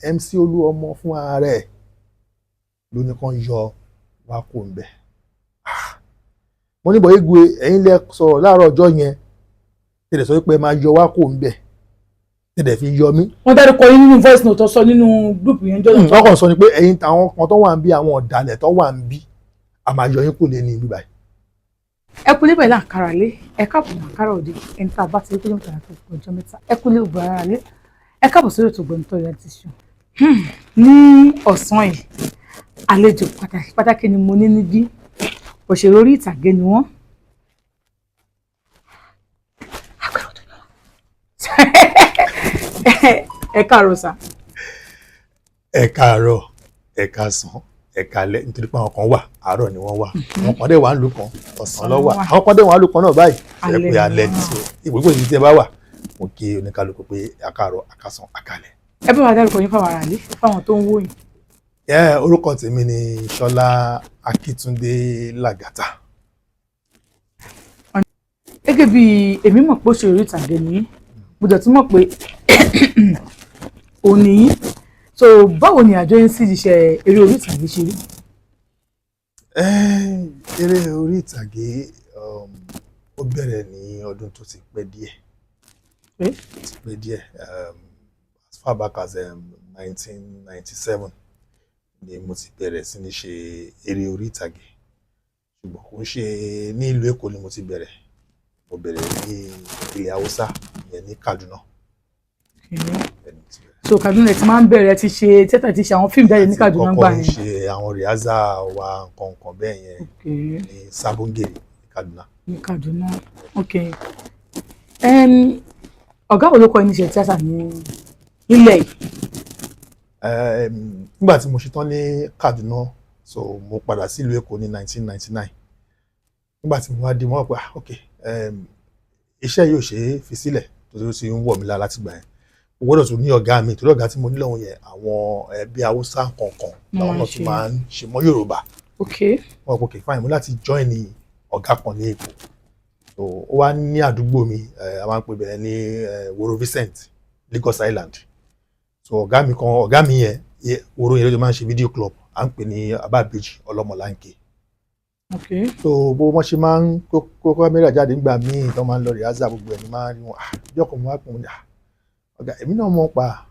MC Olúọmọ fún ara ẹ̀ ló ní kàn yọ wá kó ń bẹ̀. Mo ní bọ̀, Igwe, ẹ̀yin lẹ sọ̀rọ̀ láàárọ̀ ọjọ́ yẹn, tẹ̀lé sọ pé ẹ máa yọ wá kó ń bẹ̀, tẹ̀lé fi yọ mí. Wọ́n dárúkọ yín nínú voice note tó sọ nínú group yẹn jọ́nà. Wọ́n kàn sọ ni pé ẹ̀yin àwọn kan tó wà ń bí, àwọn ọ̀dàlẹ̀ tó wà ń bí, a máa yọ yín kò lé ní ibi báyìí. Ẹ kú lébẹ̀ láǹkàrà lé, ẹ káàbọ̀ láǹkàrà òde, ẹni tá a bá ti rí pé mẹ́ta tó ọjọ́ mẹ́ta. Ẹ kú lé ògbó ara lé, ẹ káàbọ̀ sórí ètò Ògbóǹtọ́ reality show. Ní ọ̀sán yìí, àlejò pàtàkì pàtàkì ni mo ní níbí. Òṣèré orí ìtàgé ni wọ́n. Agbára ọ̀dọ̀ ni wọ́n. Ẹ káàárọ̀ sà. Ẹ káàárọ̀, ẹ káàsán, ẹ káalẹ́, nítorí pé àwọn kan wà, àárọ̀ ni wọ́n wà, àwọn kan dẹ̀ wà ń lù kan, ọ̀sán ló wà, àwọn kan dẹ̀ wà ń lù kan náà báyìí, ẹ pé alẹ́ ní. So ìwé kò sí tí ẹ bá wà, mo kí oníkálukú pé ẹ káàárọ̀, ẹ káàsán, ẹ káalẹ́. Ẹ bá wa dárúkọ yín fáwọn aráàlú, fáwọn tó ń wò yín. Ẹ orúkọ tèmi ni Ṣọlá Akíntúndé Làgàtà. Gẹ́gẹ́ bí èmi mọ̀ pé òṣèré orí ìtàgé ni yín, mo dẹ̀ tún mọ̀ pé òun ni yín. So báwo ni àjọ yín sí iṣẹ́ eré orí ìtàgé ṣe rí? Eré orí ìtàgé, ó bẹ̀rẹ̀ ní ọdún tó ti pẹ́ díẹ̀. Ti pẹ́ díẹ̀, as far back as 1997 ni mo ti bẹ̀rẹ̀ sí ní ṣe eré orí ìtàgé, ṣùgbọ́n kò ń ṣe ní ìlú Èkó ni mo ti bẹ̀rẹ̀. Mo bẹ̀rẹ̀ ní ilẹ̀ Haúsá, ìyẹn ní Kaduna. Ibẹ̀ ni mo ti bẹ̀rẹ̀. So Kaduna ẹ ti máa ń bẹ̀rẹ̀, ti ṣe tíátà, ti ṣe àwọn fíìmù jáde ní Kaduna gbà Kọ́kọ́ ń yẹn? ṣe àwọn rehearsal wa, nǹkan nǹkan bẹ́ẹ̀ yẹn ní Sabongeri ní Kaduna. Ní Kaduna, ok. Ọ̀gá wo ló kọ́ yín níṣẹ́ tíátà ní ilẹ̀ yìí? Nígbà tí mo ṣetán ní Kaduna, so mo padà sílùú Èkó ní 1999. Nígbà tí mo wá dé, mo wá pé, ah, ok, iṣẹ́ yìí ò ṣe é fi sílẹ̀ torí ó ti ń wọ̀ mí lára láti gbà yẹn. Mo gbọ́dọ̀ tún ní ọ̀gá mi, torí ọ̀gá tí mo ní lọ́hùn yẹn, àwọn ẹbí Haúsá kọ̀ọ̀kan làwọn náà tún máa ń ṣe mọ́ Yorùbá. Wọ́n pò, okay, fine, mo láti join ní ọ̀gá kan ní Èkó. So ó wá ní àdúgbò mi, a máa ń pè bẹ́ẹ̀ ní Woro Vincent, Lagos Island. So ọ̀gá mi kan, ọ̀gá mi yẹn, Woro yẹn ló ti máa ń ṣe video club, à ń pè ní Abábèjì Ọlọ́mọláńkè. So bó wọ́n ṣe máa ń kó kámẹ́rà jáde nígbà míì tó máa ń lọ rehearsal, gbogbo ẹ̀ ní máa ń rí wọn. Ah, ìjọ kan mo wá pè wọ́n ní, "Ah, ọ̀gá, èmi náà mọ̀ pa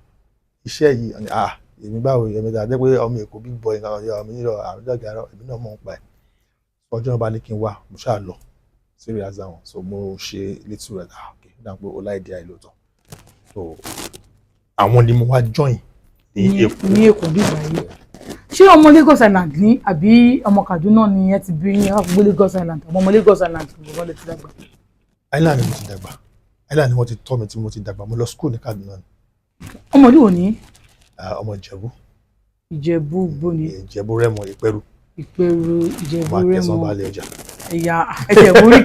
iṣẹ́ yìí." "Ah, èmi báwo? Èmi tàbí pé ọmọ Èkó, big boy nǹkan ọ̀yọ́ mi nílò àwọn ọ̀gá, èmi náà mọ̀ pa ẹ̀." Ọjọ́ náà bá ní kí n wá, mo ṣáà lọ sí rehearsal wọn. So mo ṣe little rẹ̀. Ah, ok, ó dà pé ó láì dí àìlóòótọ́. So àwọn ni mo wá join ní Èkó. Ní Èkó bí ìgbà yìí, ṣé ọmọ Lagos Island ní àbí ọmọ Kaduna ni ẹ ti bí yín? Ẹ gbé Lagos Island, ọmọ Lagos Island gbogbo lè ti dàgbà? Island ni mo ti dàgbà, Island ni wọ́n ti tọ́ mi tí mo ti dàgbà. Mo lọ school ní Kaduna ni. Ọmọ ìlú wo ní? Ah, ọmọ Ìjẹ̀bú. Ìjẹ̀bú gbóni? Ìjẹ̀bú Rẹ́mọ, Ìpẹ́rù. Ìpẹ̀rù, Ìjẹ̀bú. Ọmọ Akẹsàn. Rẹ́mọ. Balẹ̀ ọjà. Ẹ̀yà Ìjẹ̀bú rí.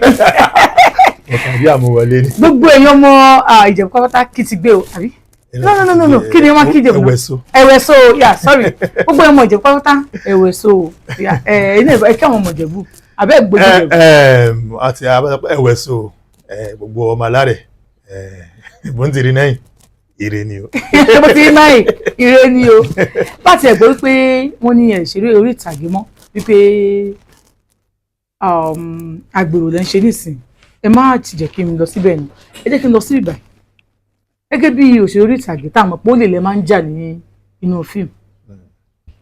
Mo kàn rí àmúwọlé ni. Gbogbo èèyàn ọmọ Ìjẹ̀bú pátápátá kì í ti gbé o, àbí? No, no, no, no, no. Kí ni wọ́n kí Ìjẹ̀bú náà? Ẹ̀wẹ̀sọ. Ẹ̀wẹ̀sọ, yeah, sorry, gbogbo ọmọ Ìjẹ̀bú pátápátá, ẹ̀wẹ̀sọ. Yeah, ẹ̀ ẹ̀ kí àwọn ọmọ Ìjẹ̀bú àbẹ́ gbogbo Ìjẹ̀bú. Àti ẹ̀wẹ̀sọ, gbogbo ọmọ alárẹ̀, bó ń tiri náà, ire ni o. Bó ti rí náà, ire ni o. Bá tiẹ̀ gbọ́ wípé wọ́n ní ẹ̀ ṣeré orí ìtàgé mọ́, wípé àgbèrò lẹ́ ń ṣe nísìn, ẹ má ti jẹ́ kí n lọ síbẹ̀ ni, ẹ jẹ́ kí n lọ sí ìbàyìí. Gẹ́gẹ́ bí òṣèré orí ìtàgé tá a mọ̀ pé ó lè lẹ́ máa ń jà ní inú fíìmù,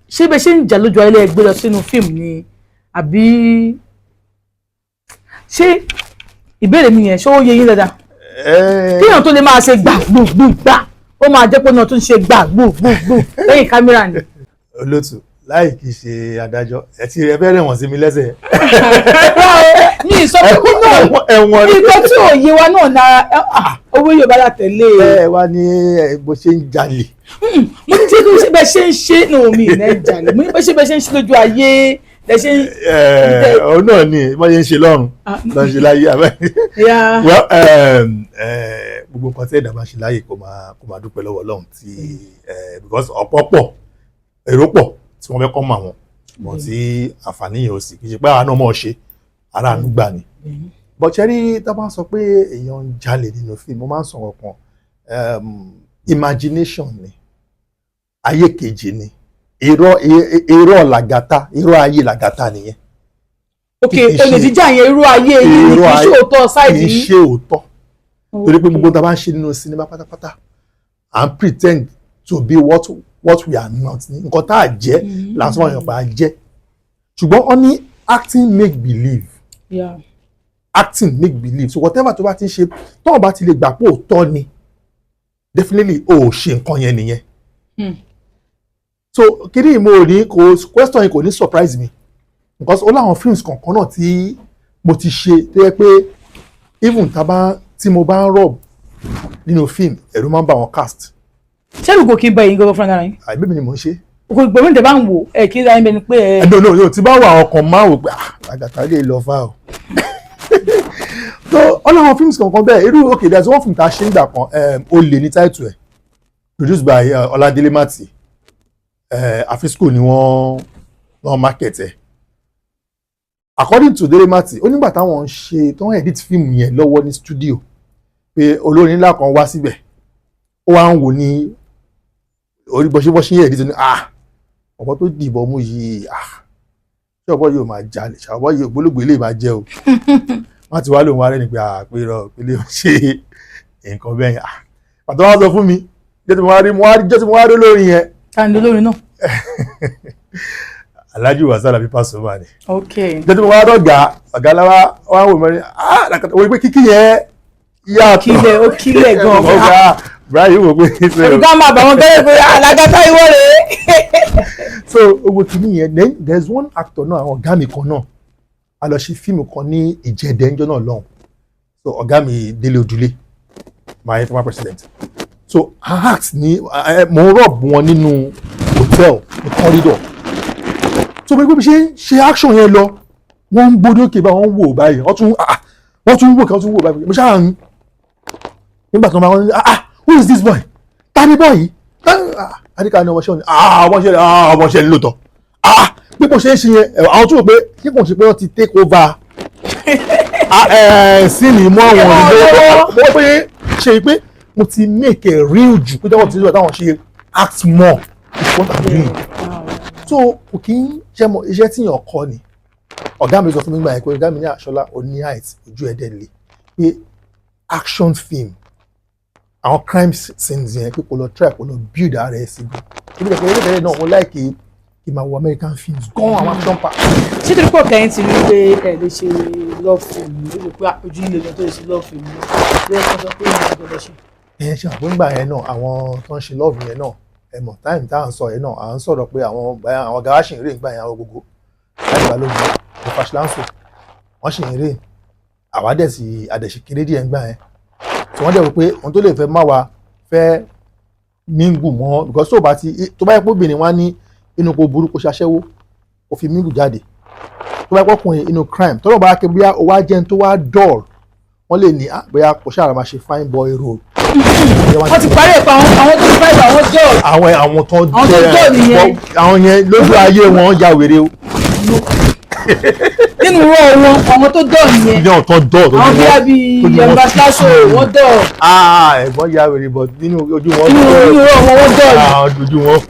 ṣé bẹ́ẹ̀ ṣe ń jà lójú ayé lẹ́ gbé lọ sínú fíìmù ni, àbí ṣé ìbéèrè mi yẹn, ṣé ó yé yín dáadáa? Kéèyàn tó lè máa ṣe gbà gbùgbùgbà, ó máa jẹ́ pé náà tún ṣe gbà gbùgbùgbù lẹ́yìn kámẹ́rà ni. Olótù, láì kì í ṣe adájọ́, ẹ ti ẹ fẹ́ rẹ̀ wọ̀n sí mi lẹ́sẹ̀. Mi ì sọ pé kí náà ẹ̀wọ̀n ni. Nǹkan tí ò yé wa náà na owó Yorùbá la tẹ̀lé. Ẹ wá ní bó ṣe ń jalè. Mo ní tí kò ṣe bẹ́ẹ̀ ṣe ń ṣe ní omi ìná jalè, mo ní bẹ́ẹ̀ ṣe bẹ́ẹ̀ ṣe ń ṣe lójú ayé lẹ ṣe ń. Òun náà ni wọ́n ṣe ń ṣe lọ́run lọ́n ṣe láyé abẹ́. Well, gbogbo nǹkan tí ẹ̀dá bá ṣe láyé, kó máa dúpẹ́ lọ́wọ́ Ọlọ́run tí because ọ̀pọ̀ pọ̀, èrò pọ̀ tí wọ́n fẹ́ kọ́ mọ̀ àwọn, ṣùgbọ́n tí àǹfààní yẹn ò sì kì í ṣe pé àwa náà mọ̀ ọ́ ṣe, aráàánú gbà ni. But ṣe rí, tá a bá sọ pé èèyàn ń jalè nínú fíìmù, mo máa ń sọ nǹkan, imagination ni. Ayé kejì ni irọ́, irọ́ làgàtà, irọ́ ayé làgàtà nìyẹn. Ok. Kì í Olè jíjà yẹn, irú ayé yìí ni, Irọ́ kì í ayé- ṣe òótọ́ side Kì í yìí. ṣe òótọ́, torí pé gbogbo tá a bá ń ṣe nínú sinimá pátápátá, à ń pretend to be what we are not. Ní nǹkan tá a jẹ́ là ń sọ wọn pa á jẹ́, ṣùgbọ́n wọ́n ní acting make believe. Acting make believe. So whatever tó bá ti ń ṣe, tọ́wọ́n bá ti lè gbà pé òótọ́ ni, definitely o ò ṣe nǹkan yẹn nìyẹn. So kí mo ní kò question yìí kò ní surprise me, because ó láwọn films kọ̀ọ̀kan náà tí mo ti ṣe tó yẹ pé even tá bá tí mo bá ń rub nínú film, ẹ̀rù máa ń bá wọn cast. Ṣé ìgò kí n bá yín gbogbo fúnra yín? Àìbí mi ni mò ń ṣe. Kò gbẹ̀mí tẹ̀ bá ń wò ẹ̀ kí ẹ bẹni pé ẹ. No, no, no, tí bá wà, ọkàn máa wò pé, ah, àgàtà lè lọ fà o. So ó láwọn films kọ̀ọ̀kan bẹ́ẹ̀ irú. Okay, there's one film tá a ṣe nígbà kan, Olè ní title ẹ̀, produced by Ọládélé Mati. Afisco ni wọ́n market ẹ̀. According to Délé Mati, ó nígbà táwọn ń ṣe tó ń edit film yẹn lọ́wọ́ ní studio pé olórin ńlá kan wá síbẹ̀, ó wá ń wò ní orí bọ́ṣíbọ́ṣí yẹn edit ní, ah, ọ̀pọ̀ tó dìbọn mú yìí, ah, ṣé ọ̀pọ̀ yóò máa jalè? Ṣé ọ̀pọ̀ yìí ògbólógbò lè máa jẹ́ o? Wọ́n ti wá lóun wá rẹ́ ni pé, ah, pé rọ pé lè ṣe nǹkan bẹ́ẹ̀ yẹn. Ah, pàtó wá sọ fún mi jẹ́ tí mo wá rí, mo wá rí jẹ́ tí mo wá rí olórin yẹn. Ta ni olórin náà? Alhaji Wasiu Alabi Pasuma ni. Jẹ́ tí mo wá rọ̀gà ọ̀gá láwa wá wò mọ́ ni, ah, wọ́n pé kíkí yẹn yàtọ̀. Kílẹ̀ ó kílẹ̀ gan. Ọ̀gá Brian wò pé Ẹ̀rù máa bà wọ́n tẹ́lẹ̀ pé alágàtà ìwọ rèé. So owó kìíní yẹn. Then there's one actor náà, àwọn ọ̀gá mi kan náà, a lọ ṣe fíìmù kan ní Ìjẹ̀dẹ̀ ńjọ́ náà lọ́hùn. So ọ̀gá mi Délé Odùlé, my former president, so act ní mo ń rub wọn nínú hotel ní corridor. So bí ṣe ń ṣe action yẹn lọ, wọ́n ń gbódókè báyìí, wọ́n ń wò báyìí, wọ́n tún, ah, wọ́n tún ń wò kí wọ́n tún wò báyìí. Mo ṣáà ń nígbà tí wọ́n máa ń, ah, who is this boy? Ta ni boy yìí? Adika ni ọmọọṣẹ́ ni. Ah, ọmọọṣẹ́, ah, ọmọọṣẹ́ ni lóòótọ́. Ah, bí kò ṣe é ṣe yẹn, àwọn tó rò pé kí kò ṣe pé wọ́n ti take over scene mọ́ àwọn ìlú, wọ́n pé ṣe pé mo ti make a real jù pé táwọn ti rí táwọn ṣe act more is what I'm doing. So kò kí ń ṣe mọ iṣẹ́ tí yàn kọ́ ni. Ọ̀gá mi sọ fún mi gbà yẹn pé, ọ̀gá mi ní, "Àṣọlá, o ní height, ojú ẹ̀dẹ̀ le," pé action film, àwọn crime scenes yẹn, pé kò lọ try, kò lọ build ara ẹ̀ sí gan. Ibi ìdẹ̀kẹ̀ ìdẹ̀kẹ̀ náà, mo like kí n máa wo American films gan, àwọn action park. Ṣé torí pọ̀ kẹ́yìn ti rí pé ẹ lè ṣe love film, ó lè pé ojú ilé lọ tó lè ṣe love film ló yẹ kó sọ pé ìyẹn gbọ́dọ̀ ṣe? Ẹ ṣe àwọn ìgbà yẹn náà, àwọn tó ń ṣe love yẹn náà, ẹ mọ̀ time tá à ń sọ yẹn náà, à ń sọ̀rọ̀ pé àwọn ọ̀gá wa ṣì ń rí ìgbà yẹn, àwọn gbogbo láti Balógun ní Fashlanso, wọ́n ṣì ń rí. Àwa dẹ̀ sì àdẹ̀ṣe kéré díẹ̀ ńgbà yẹn tí wọ́n dẹ̀ wò pé ohun tó lè fẹ́ má wa fẹ́ mingle mọ́, because tó bá ti tó bá yẹ pé obìnrin wá ní inú kò burú kó ṣaṣẹ́wó kó fi mingle jáde, tó bá yẹ pé ọkùnrin inú crime tọ́lọ́ bá ké bóyá o wá jẹun tó wá dull, wọ́n lè ní, ah, bóyá kò ṣáà máa ṣe fine boy role. Wọ́n ti parí ẹ̀pọ̀ àwọn tó ti parí àwọn jọ́. Àwọn tó Àwọn tó jọ́ nìyẹn. Àwọn yẹn lójú ayé wọn ya wèrè o. Nínú rọ̀ wọn, àwọn tó dọ̀ nìyẹn. Ní ọ̀tọ̀ dọ̀ tó Àwọn ní bíi wọn bíi tó ní wọn Ambassador, wọ́n dọ̀. Ah, ẹ̀gbọ́n ya wèrè, but nínú ojú wọn Nínú rọ̀ wọn, wọ́n dọ̀. Ah,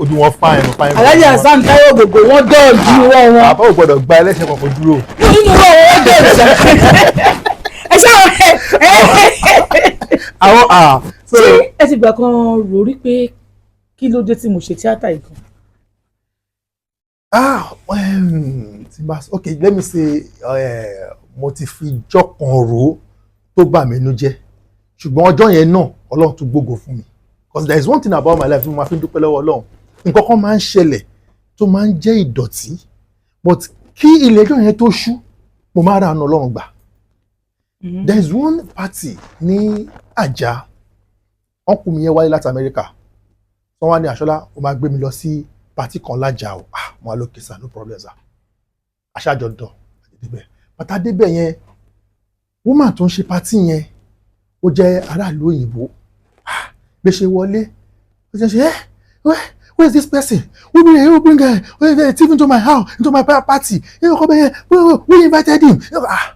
ojú wọn fine fine. Alhaji Hasan Tayo Ògògó, wọ́n dọ̀ nínú rọ̀ wọn. Àbá ò gbọ́dọ̀ gba ẹlẹ́sẹ̀ kankan dúró. Nínú rọ̀ wọn, wọ́n dọ̀. Ẹ ṣáà ẹ. Àwọn, ah, so Ṣé ẹ ti gbà kan rò rí pé kí ló dé tí mo ṣe tíátà yìí gan? Ah, tí n bá, okay, let me say, mo ti fi jọ́ kan rò ó tó bà mí nú jẹ́, ṣùgbọ́n ọjọ́ yẹn náà, Ọlọ́run tún gbógo fún mi, because there is one thing about my life tí mo máa fi ń dúpẹ́ lọ́wọ́ Ọlọ́run. Nǹkan kan máa ń ṣẹlẹ̀ tó máa ń jẹ́ ìdọ̀tí, but kí ilẹ̀ ẹjọ́ yẹn tó ṣú, mo máa ra àánú Ọlọ́run gbà. There is one party ní Àjà, uncle mi yẹn wáyé láti Amẹ́ríkà, wọ́n wá ní, "Àṣọlá, ó máa gbé mi lọ sí party kan lájà o." Ah, mo wá lókè sir, no problem sir. Aṣáájọ dọ̀ débẹ̀, bàtà débẹ̀ yẹn, woman tó ń ṣe party yẹn, ó jẹ́ aráàlú òyìnbó. Ah, bí ṣe wọlé, ó ṣe ṣe ẹ́, who is this person? Who bring a thief into my house, into my party? Who invited him? Ah,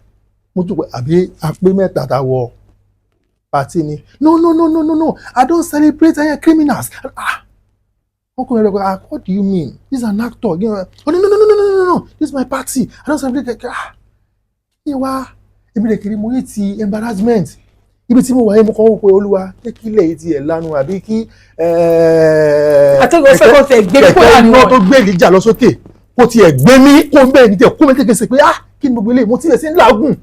mo tún pé àbí apé mẹ́ta tá wọ party ni. No, no, no, no, no, no, I don't celebrate criminals. Ah, Wọ́n kọ́ mi lọ pé, "Ah, what do you mean? This is an actor." Oh, no, no, no, no, no, no, no, this is my party, I don't celebrate. Ah, kí wá èmi lè kiri, mo yé ti embarrassment ibi tí mo wà yẹn. Mo kàn wò pé, Olúwa, jẹ́ kí ilẹ̀ yìí ti ẹ̀ lanu àbí kí Àtẹ̀gùn fẹ́ kó tẹ̀ gbé kó kẹ̀kẹ́ láàrin iná wọn. Tó gbé Èlíjà lọ sókè, kó tiẹ̀ gbé mi kó ń bẹ́ẹ̀ ní tiẹ̀ kó mi kékeré sí pé, ah, kí ni gbogbo eléyìí? Mo tilẹ̀ sí ń làágùn.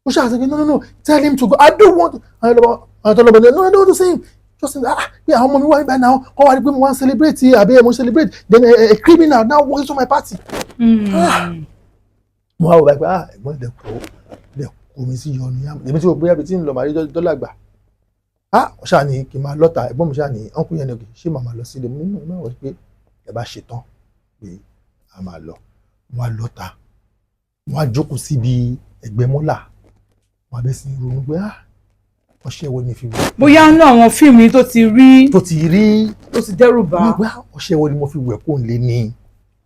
Ó ṣáà sọ pé, "No, no, no, tell him to go, I don't want." Àwọn tó lọ́bọ̀, "No, I don't want to see him, just, ah," pé àwọn ọmọ mi wá nígbà náà kọ́ wá rí pé mo wá ń celebrate àbí mo celebrate, then a criminal now walk into my party. Mo wá wò báyìí pé, ah, ẹ̀gbọ́n ìdẹ̀ kó ìdẹ̀ kó mi sí yọnu yá. Èmi tí mo bóyá ibi tí ń lọ màá rí dọ́là gbà. Ah, ó ṣáà ní kí n máa lọ́ta. Ẹ̀gbọ́n mi ṣáà ní uncle yẹn ní òkè, ṣé màmá lọ sílé? Mo nínú ìmọ̀ wọ́n pé ẹ bá ṣe tán pé a máa lọ. Mo wá lọ́ta, mo wá jókòó síbi ẹ̀gbẹ́ mọ́là, mo wá bẹ́ sí ronú pé, ah, ọṣẹ wo ni fi wẹ̀? Bóyá nínú àwọn fíìmù yìí tó ti rí tó ti rí tó ti dẹ́rù bà. Mo gbé ọṣẹ wo ni mo fi wẹ̀ kó n lé ní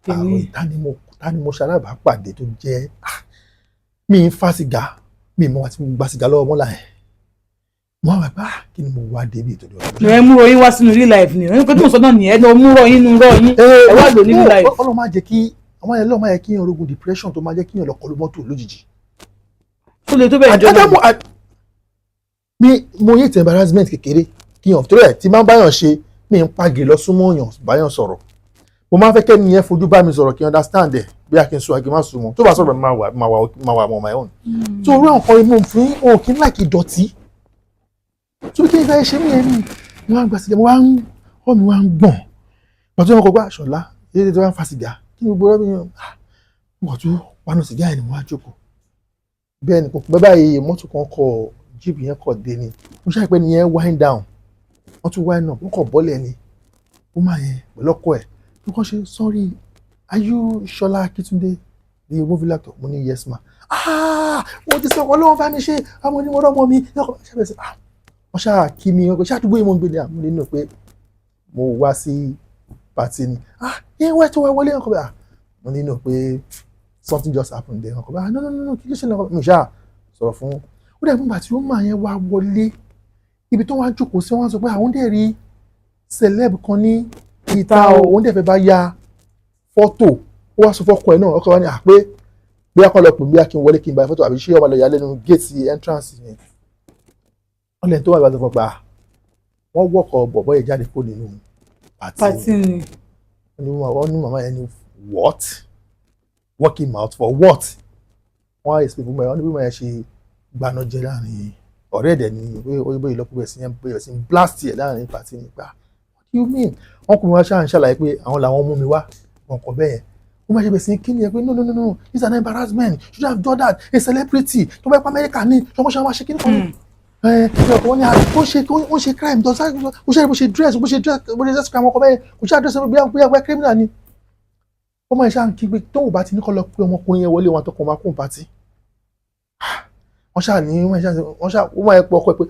Tèmi. àrùn? Tani mo ṣalábàápàdé tó jẹ́, ah, mi ń fa sìgá, mi mọ àti mo gba sìgá lọ́wọ́ mọ́là yẹn. Mo wá wà pé, ah, kí ni mo wá débi ìtọ́jú ọ̀rọ̀? Ẹ múrò yín wá sínú real life ni ẹni pé tí mo sọ náà nìyẹn, lọ múrò yín nu rọ yín, ẹ wá lò ní real life. Ọlọ́run máa jẹ́ kí àwọn ẹlọ́run máa yẹ kí yàn rogun depression tó máa jẹ́ kí yàn lọ kọlu mọ́tò lójijì. Tó lè tó bẹ́ẹ̀ jọ. Àdámù mi mo yé ti embarrassment kékeré kí yàn torí ẹ̀ tí máa ń báyàn ṣe, mi ń pàgì lọ súnmọ́ yàn báyàn sọ̀rọ̀. Mo máa ń fẹ́ kẹ́ni yẹn fojú bá mi sọ̀rọ̀ kí n understand ẹ̀, bí a kì í sọ àkì má súnmọ́. Tó bá sọ̀rọ̀, máa wà on my own. So orí àwọn kan mo fún òun kí n láìkí dọ̀tí tó bí kí n fẹ́ ṣe mí yẹn ni mo wá ń gba sìgá, mo wá ń ọ́ mi wá ń gbọ̀n pàtó wọn kọ gbá ṣọlá yéé tó wá ń fa sìgá, kí ni gbogbo rẹ mi? Mo kàn tún panu sìgá yẹn ni mo wá jókòó. Bẹ́ẹ̀ ni kò pẹ́ báyìí, mọ́tò kan kọ, jíìpù yẹn kọ̀ dé ni. Mo ṣàìpẹ́ ni yẹn wind down, wọ́n tún wind up, wọ́n kọ̀ bọ́lẹ̀ ni. Ó máa yẹn pẹ̀lú ọkọ ẹ̀ ló kọ́ ṣe, "Sorry, are you Ṣọlá Akíntúndé, the movie actor?" Mo ní, "Yes, ma." "Ah, wọ́n ti sọ ọlọ́run bá mi ṣe àwọn onímọ̀ ọmọ mi." Ṣàbẹ̀ sí, ah, wọ́n ṣáà kí mi, wọ́n pé ṣáà àdúgbò yìí mo ń gbé ní àmú nínú pé mo wá sí party ni. "Ah, yẹn wẹ́ tó wá wọlé." Ọkọ̀ bẹ́ẹ̀, ah, mo nínú pé something just happened there. Ọkọ̀ bẹ́ẹ̀, "Ah, no, no, no, no, kí ló ṣẹlẹ̀?" Ọkọ̀ mi ṣáà sọ̀rọ̀ fún ó dẹ̀ fúngbà tí ó máa yẹn wá wọlé, ibi tó wá jókòó sí, wọ́n sọ pé àwọn dẹ̀ rí celeb kan ní ìta o, òun dẹ̀ fẹ́ bá ya fọ́tò. Ó wá sọ fọ́kọ ẹ̀ náà. Ọkọ wa ní àpé bí akọ́ lọ pè mí kí n wọlé kí n bá fọ́tò, àbí ṣé ọmọ lọ yà lẹ́nu géètì entrance yẹn. Wọ́n lẹ́nu tó wà lọ́wọ́ pé wọ́n wọ́kọ̀ bọ̀bọ́ yẹn jáde kó nínú party. Party ni. Wọ́n ní màmá yẹn ní, "What? Work him out for what?" Wọ́n á explain fún mi, wọ́n ní bí wọ́n yẹn ṣe gbaná jẹ láàrin ọ̀rẹ́ ẹ̀dẹ̀ ni pé ó bóyá ìlọ́kùnrin bẹ̀rẹ̀ sí yẹn bẹ̀rẹ̀ sí blast yẹ láàrin party ni pa. "What do you mean?" Wọ́n kò mi wá ṣáà ń ṣàlàyé pé àwọn làwọn mú mi wá, wọn kọ bẹ́ẹ̀ yẹn. Wọ́n máa ṣe bẹ̀rẹ̀ sí kí ni ẹ pé, "No, no, no, no, it's an embarrassment. You should have done that. A celebrity tó bá pa Amẹ́ríkà ní ṣọmọṣẹ́ máa ṣe kí ni kan ẹ ẹ." Ọkọ wọn ní ó ṣe, ó ṣe crime tó sáré, ó ṣe bó ṣe dress, bó ṣe dress crime. Ọkọ bẹ́ẹ̀ kò ṣe address bí bí criminal ni. Ọmọ ẹ̀ ṣáà ń kígbe tóun bá ti ní kọ́ lọ pé ọmọkùnrin yẹn wọlé wọn àtọkùn máa kún party. Wọ́n ṣáà ní wọ́n ṣáà wọ́n ṣáà wọ́n máa pọ̀ ọkọ ẹ̀ pé,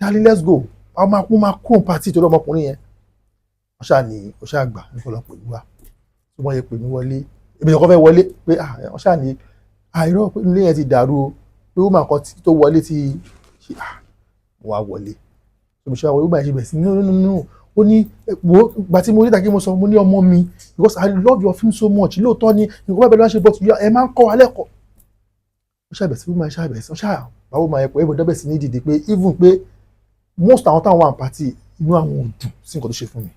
"Darling, let's go, wọ́n máa kún, máa kún party," torí ọmọkùnrin yẹn. Wọ́n ṣáà ní ó ṣáà gbà ní kọ́ lọ pè mí wá. Tí wọ́n yẹ pè mí wọlé, èmi nìkan fẹ́ wọlé pé wọ́n ṣáà ní àìrọ́ pé ilé yẹn ti dàrú o, pé ó máa kọ́ tó wọlé ti ṣe. Mo wá wọlé tó mo ṣe wá wọlé, ó máa ṣe bẹ̀ sí, "No, no, no, no." Ó ní, wo gbà tí mo rí ìtàgé, mo sọ, mo ní ọmọ mi, because I love your film so much. Lóòótọ́ ni nǹkan bẹ́ẹ̀ bẹ́ẹ̀ ló ń ṣe, but ẹ máa ń kọ́ wa lẹ́kọ̀ọ́. Ó ṣàbẹ̀ sí, ó máa ṣàbẹ̀ sí, ó ṣáà báwo máa yẹ pé everybody bẹ̀ sí ní dìde pé even pé most àwọn táwọn wà ní party, inú àwọn ò dùn sí nǹkan tó ṣe fún mi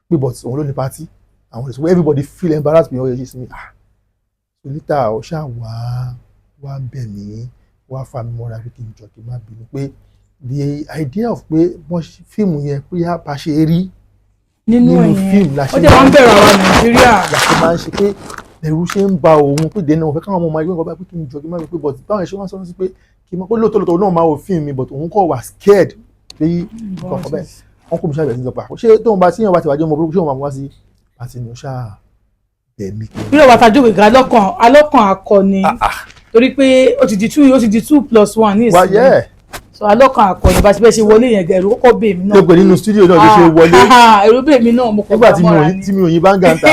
pé, but òun ló ní party àwọn lè sọ pé everybody feel embarrassed bí wọ́n yẹ ṣe sí mi. Ah, so later ó ṣáà wá bẹ̀ mí, wá fà mí mọ́ra pé kí n jọ, kí n má bínú, pé the idea of pé wọ́n fíìmù yẹn pé bá ṣe rí nínú nínú ẹ̀yẹn fíìmù la ṣe ó jẹ́ wọ́n ń bẹ̀rù àwọn Nàìjíríà. La ṣe máa ń ṣe pé ẹ̀rù ṣe ń ba òun pé dènà òun fẹ́ káwọn ọmọ máa gbé nǹkan báyìí, pé kí n jọ, kí n má bínú pé, but báwọn ṣe wọ́n sọ sí pé kí n mọ̀ pé lóòótọ́ lóòótọ́ náà máa wo fíìmù mi, but òun kọ̀ wà scared pé nǹkan kan bẹ́ẹ̀. Wọ́n kò mú ṣàbẹ̀ sí sọ pé ṣé tóun bá tíyàn bá ti wájú ọmọ burúkú, ṣé òun máa mú wá sí àti ní ó ṣáà bẹ̀ mí kí n Bí ọ̀wà tajú gbègbè alọ́kàn alọ́kàn akọni, torí pé ó ti di two, ó ti di 2+1 ní wá ìsìn. Yẹ́. So alọ́kàn akọni bá ṣe bẹ́ẹ̀ ṣe wọlé yẹn gẹ̀rù kọ́kọ́ bè mí náà. Tó pé nínú studio náà ló ṣe wọlé. Ẹ̀rù bè mí náà, mo kọ́ nígbà gbà tí mi ò mọ́ra ni. Tí mi ò yín bá ń gàǹtà.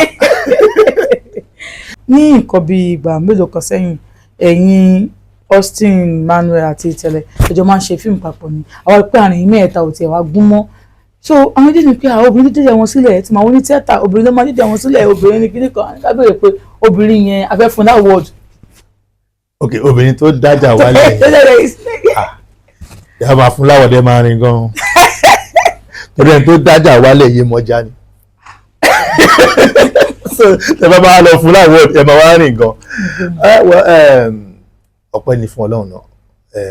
Ní nǹkan bíi ìgbà mélòó kan sẹ́yìn, ẹ̀yin Austin Manuel àti Ìtẹ̀lẹ̀ ẹjọ́ máa ń ṣe fíìmù papọ̀ ni. Àwọn ìpín àárín mẹ́ẹ̀ta ò tiẹ̀ wá gún mọ́. So àwọn dídì pé àwọn obìnrin dídì wọn sílẹ̀ tí màá wọ́n ní tíátà, obìnrin ló máa dídì wọn sílẹ̀, obìnrin ní kíní kan. Ká béèrè pé obìnrin yẹn, a fẹ́ fún ní award. Ok, obìnrin tó dájà wálẹ̀ yẹn, ìyá máa fún láwọ̀dẹ máa rin gan-an, torí ẹni tó dájà wálẹ̀ yé mọ́já ni. So ẹ bá máa lọ fún láwọ̀dẹ, ẹ máa wá rìn gan. Well, ọpẹ́ ni fún Ọlọ́run náà.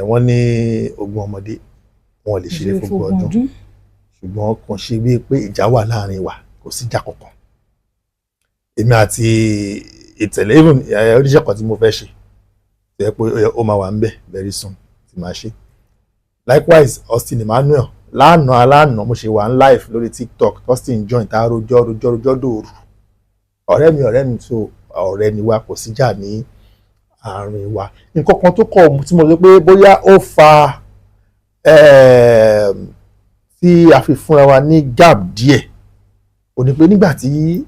Wọ́n ní ogún ọmọdé wọn ò lè ṣeré fún ogún ọdún, ṣùgbọ́n kàn ṣe bíi pé ìjà wà láàrin wa, kò sí ìjà kankan. Èmi àti Ìtẹ̀lé, even oníṣẹ́ kan tí mo fẹ́ ṣe tó yẹ pé ó máa wà ń bẹ̀ very soon tí màá ṣe. Likewise Austin Emmanuel, lánàá alánàá mo ṣe wà ń live lórí TikTok, Austin join, tá a rojọ́ rojọ́ rojọ́ dòru. Ọ̀rẹ́ mi, ọ̀rẹ́ mi tó ọ̀rẹ́ ni wa, kò síjà ní àárín wa. Nǹkan kan tó kọ̀ tí mo sọ pé bóyá ó fa tí a fi fúnra wa ní gap díẹ̀ ò ní pé nígbà tí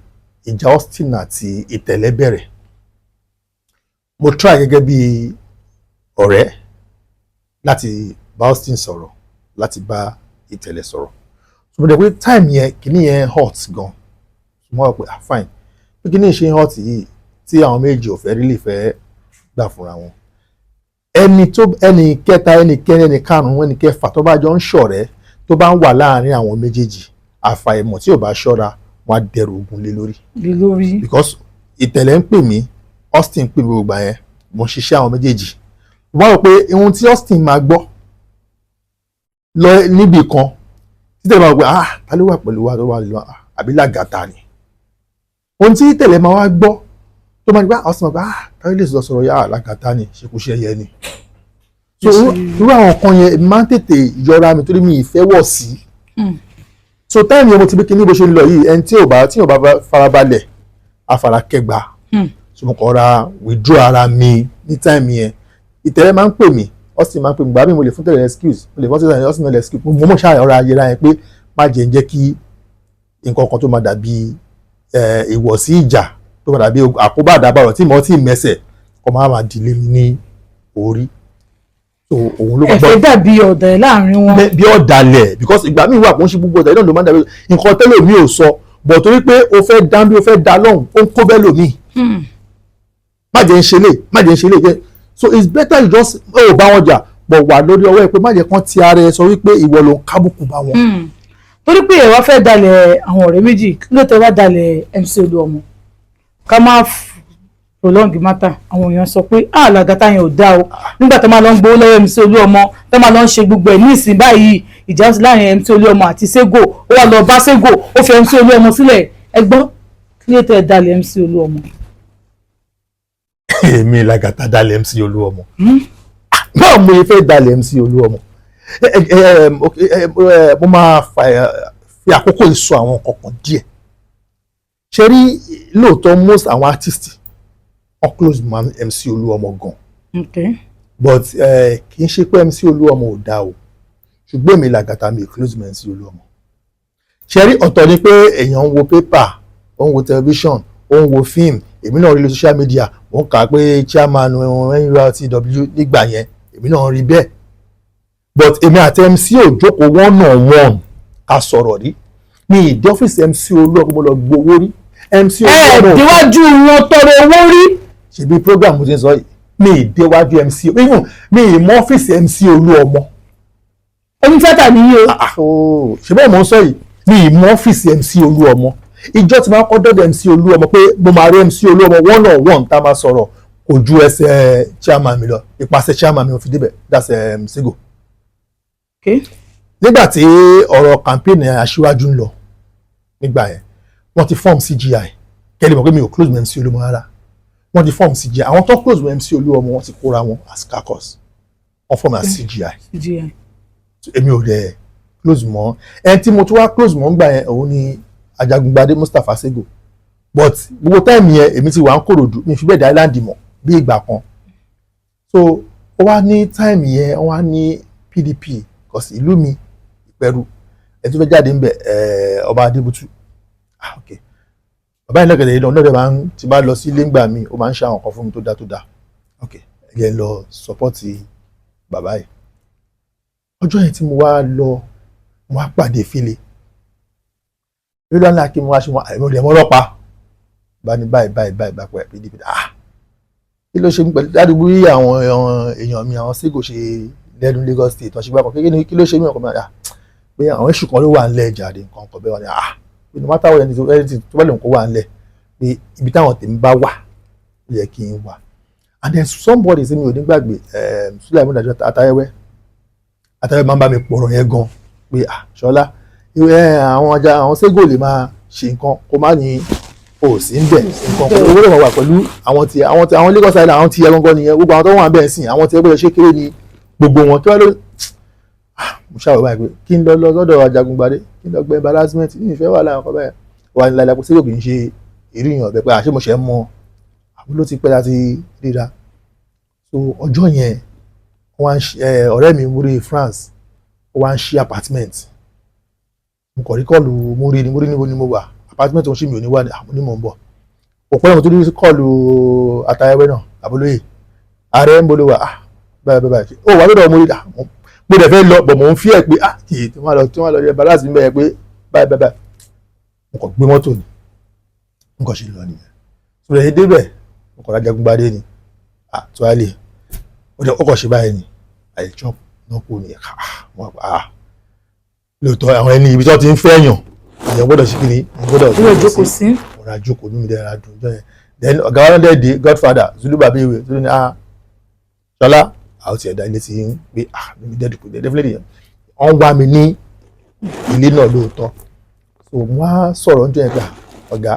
ìjà Austin àti Ìtẹ̀lé bẹ̀rẹ̀, mo try gẹ́gẹ́ bí ọ̀rẹ́ láti bá Austin sọ̀rọ̀, láti bá Ìtẹ̀lé sọ̀rọ̀. So mo dẹ̀ pé time yẹn, kìíní yẹn hot gan. So mo wá pé, ah, fine, pé kìíní ṣe hot yìí tí àwọn méjì ò fẹ́ really fẹ́ gbà fúnra wọn, ẹni tó ẹni kẹta, ẹni kẹrin, ẹni karùnún, ẹni kẹfà tó bá jọ ń ṣọ̀rẹ́, tó bá ń wà láàárín àwọn méjèèjì, àfàìmọ̀ tí ò bá ṣọ́ra, wọn á dẹrù ogun lé lórí. Lé lórí. Because Ìtẹ̀lé ń pè mí, Austin pè mí, gbogbo yẹn mo ń ṣiṣẹ́ àwọn méjèèjì. Wọ́n rò pé ohun tí Austin máa gbọ́ lọ níbì kan títẹ̀lé máa rò pé, ah, ta ló wà pẹ̀lú wa tó wà lọ àbí Làgàtà ni. Ohun tí Ìtẹ̀lé máa wá gbọ́ tó máa ní pé Austin máa gbọ́, ah, ta ló lè sọ sọ̀rọ̀ yà, Làgàtà ni, ṣekúṣe yẹ ni. So irú àwọn kan yẹn, èmi máa ń tètè yọra mi torí mi ìfẹ́ wọ̀ sí. So time yẹn, mo ti bí kíní bó ṣe ń lọ yìí, ẹni tí ò bá farabalẹ̀, afara kẹgbà. So mo kàn ra withdraw ara mi ní time yẹn. Ìtẹ̀lé máa ń pè mí, Austin máa ń pè mí, gbà mí mo lè fún tẹ̀lé excuse, mo lè fún tẹ̀lé Austin náà excuse. Mo mọ̀ ṣáà ọ̀rọ̀ ayé ra yẹn pé má jẹ́ ń jẹ́ kí nǹkan kan tó máa dàbí ìwọ̀sí ìjà, tó máa dàbí àkóbá àdábàrọ̀ tí mo ti mẹsẹ̀ kọ́ máa máa dìlé mi ní orí. So òun ló Ẹ fẹ́ dàbí ọ̀dẹ̀ láàrin wọn. Bí ọ̀dàlẹ̀, because ìgbà míì wà kó ń ṣe gbogbo ọ̀dàlẹ̀ náà ló máa ń dàbí nǹkan tẹ́lẹ̀ mi ò sọ bọ̀, torí pé o fẹ́ dá bí o fẹ́ dá lọ́hùn, ó ń kó bẹ́ẹ̀ lòmíì. Má jẹ́ ń ṣe lè, má jẹ́ ń ṣe lè jẹ́. So it's better you just ó bá wọn jà bọ̀, wà lórí ọwọ́ ẹ pé má jẹ́ kán ti ara ẹ sọ wípé ìwọ ló ń kábùkù bá wọn. Torí pé ẹ wá fẹ́ dalẹ̀ àwọn ọ̀rẹ́ méjì, kí ló tẹ wá dalẹ̀ MC Olúọmọ? Ká má prolong matter, àwọn èèyàn sọ pé ah, Làgàtà yẹn ò dáa o, nígbà tó máa lọ ń gbowó lọ́wọ́ MC Olúọmọ, tó máa lọ ń ṣe gbogbo ẹ̀. Ní ìsìn báyìí, ìjà sí láàrin MC Olúọmọ àti Sego, ó wá lọ bá Sego, ó fi MC Olúọmọ sílẹ̀. Ẹ gbọ́, kí ló tẹ dalẹ̀ MC Olúọmọ? Èmi Làgàtà dalẹ̀ MC Olúọmọ? Báwo mo ṣe fẹ́ dalẹ̀ MC Olúọmọ? Ok, mo máa fi àkókò yìí sọ àwọn nǹkan kan díẹ̀. Ṣe rí, lóòótọ́, most àwọn artist wọn close mọ́ MC Olúọmọ gan, but kì í ṣe pé MC Olúọmọ ò dáa o, ṣùgbọ́n èmi Làgàtà, mi close mọ́ MC Olúọmọ. Ṣe rí, ọ̀tọ̀ ni pé èèyàn ń wo pépà, ó ń wo tẹlifíṣàn, ó ń wo fíìmù. Èmi náà rí lórí social media, mo ń kà á pé chairman NURTW nígbà yẹn, èmi náà rí bẹ́ẹ̀, but èmi àti MC ò jókòó one on one ká sọ̀rọ̀ rí. Mi ìdí ọ́fíìsì MC Olúọmọ mo lọ gbowó rí. MC Ẹ Olúọmọ déwájú wọn tọrọ owó rí? Ṣebí program mo ti ń sọ yìí, mi ì déwájú MC, even mi ì mọ ọ́fíìsì MC Olúọmọ. Onítíátà nìyí o. Ah, oh, ṣe bẹ́ẹ̀ mò ń sọ yìí, mi ì mọ ọ́fíìsì MC Olúọmọ. Ìjọ tí máa kọ́ dọ́dọ̀ MC Olúọmọ pé mo máa rí MC Olúọmọ one on one tá a máa sọ̀rọ̀, kò ju ẹsẹ̀ chairman mi lọ. Ìpàṣẹ chairman mi ò fi débẹ̀, that's Sego. Nígbà tí ọ̀rọ̀ campaign aṣíwájú ń lọ nígbà yẹn, wọ́n ti form CGI. Kẹ́lẹ́ mọ̀ pé mi ò close mọ́ MC Olúọmọ rárá. Wọ́n ti form CGI, àwọn tó close mọ́ MC Olúọmọ, wọ́n ti kóra wọn as caucus, wọ́n form as CGI. CGI. So, èmi ò dẹ̀ close mọ́. Ẹni tí mo tún wá close mọ́ ńgbà yẹn, òun ni Ajagungbadé Mustapha Sego, but gbogbo time yẹn, èmi ti wà ń Kòròdú, mi fi bẹ́ẹ̀ dé Island mọ̀ bí ìgbà kan. So ó wá ní time yẹn, ó wá ní PDP, cause ìlú mi Ìpẹ́rù, ẹni tó fẹ́ jáde ńbẹ̀, ọba Adébútú. Ah, ok, bàbá yẹn lọ́kẹ̀dẹ̀ yìí lọ́dẹ̀ máa ń ti bá lọ sí ilé ńgbà mi, ó máa ń ṣe àwọn nǹkan fún mi tó dáa tó dáa. Ok, ẹ jẹ́ n lọ support bàbá yìí. Ọjọ́ yẹn tí mo wá lọ, mo wá pàdé Fílẹ̀. Lórí ńlá kí mo wá ṣe wọn àìmọ̀ rẹ̀ mọ́ ọlọ́pàá bá ní báyìí báyìí báyìí bá pẹ́ PDP. Ah, kí ló ṣe mí pẹ̀lú ládùúgbò yí àwọn èèyàn mi, àwọn Sego ṣe lẹ́nu Lagos State wọ́n ṣe gbà kan kékeré, kí ló ṣe mí ọkọ̀ mi? Ah, pé àwọn issue kan ló wà ńlẹ̀ jàre, nǹkan kan bẹ́ẹ̀. Wọ́n ní ah, pé no matter what, anything tó bá lè kó wà ńlẹ̀, pé ibi táwọn tèmi bá wà ó yẹ kí n wà. And then somebody sí mi ò ní gbàgbé, Sulaiman Dájọ́ Atayẹwẹ́. Atayẹwẹ́ máa ń bá mi pọ̀rọ̀ yẹn gan pé ah, Ṣọlá, àwọn ọjà àwọn Sego lè máa ṣe nǹkan kó má ní o sí ń bẹ̀ nǹkan kan, owó lè máa wà pẹ̀lú àwọn ti àwọn Lagos Island, àwọn ti ẹ gangan nìyẹn, gbogbo àwọn tó wà bẹ́ẹ̀ sìn, àwọn ti ẹ gbọ́dọ̀ ṣe kéré ni gbogbo wọn kí wọ́n ló. Ah, mo ṣàwọ̀ báyìí pé kí n lọ lọ sọ́dọ̀ Ajagungbadé, kí n lọ gbẹ embarrassment ní ìfẹ́ wà láwọn kan báyìí wà ní láìláì pé Sego kì í ṣe irú ìyàn ọ̀bẹ, pé àṣé mo ṣe ń mọ àwọn ló ti pẹ́ láti ríra. So ọjọ́ yẹn wọ́n á ń ṣe ọ̀rẹ́ mi Múrí France, ó wá ń ṣí apartment. Mo kàn rí call Múrí ni. Múrí, níbo ni mo wà? Apartment tó ń ṣí mi ò ní wà ní àwọn onímọ̀ ń bọ̀. Òpó ẹ̀wọ̀n tó ní call Atayẹwẹ́ náà, àbólóyè ààrẹ ń bolo wà. Ah, báyìí báyìí báyìí, ó wà lọ́dọ̀ Múrí. Ah, mo dẹ̀ fẹ́ lọ bọ̀, mò ń fi ẹ̀ pé ah, kì í tí wọ́n lọ yẹ balance mi bẹ́ẹ̀ pé báyìí báyìí báyìí. Mo kàn gbé mọ́tò ni, mo kàn ṣe lọ nìyẹn. So lè débẹ̀, mo kàn rájagungbadé ni. Ah, tuwálé ó dẹ̀ ó kàn ṣe báyìí ni, I chop náà kú ni. Ah, mo wà, ah, lóòótọ́ àwọn ẹni ibi tí wọ́n ti ń fẹ́ yàn, èèyàn gbọ́dọ̀ ṣe kíni, èèyàn gbọ́dọ̀ Ìwé ìjókòó sí. Mo ra jókòó, ní mi dẹ̀ ra dùn jọ yẹn. Then ọ̀gá wa náà dẹ̀ dé, Godfather Zulu Babiwe Zulu ni, ah, Ṣọlá, àwọn ti ẹ̀dá ilé ti ń pé ah, mi dẹ̀ dùn pé definitely wọ́n wá mi ní ilé náà lóòótọ́. So mo á sọ̀rọ̀ níjọ́ yẹn pé ah, ọ̀gá,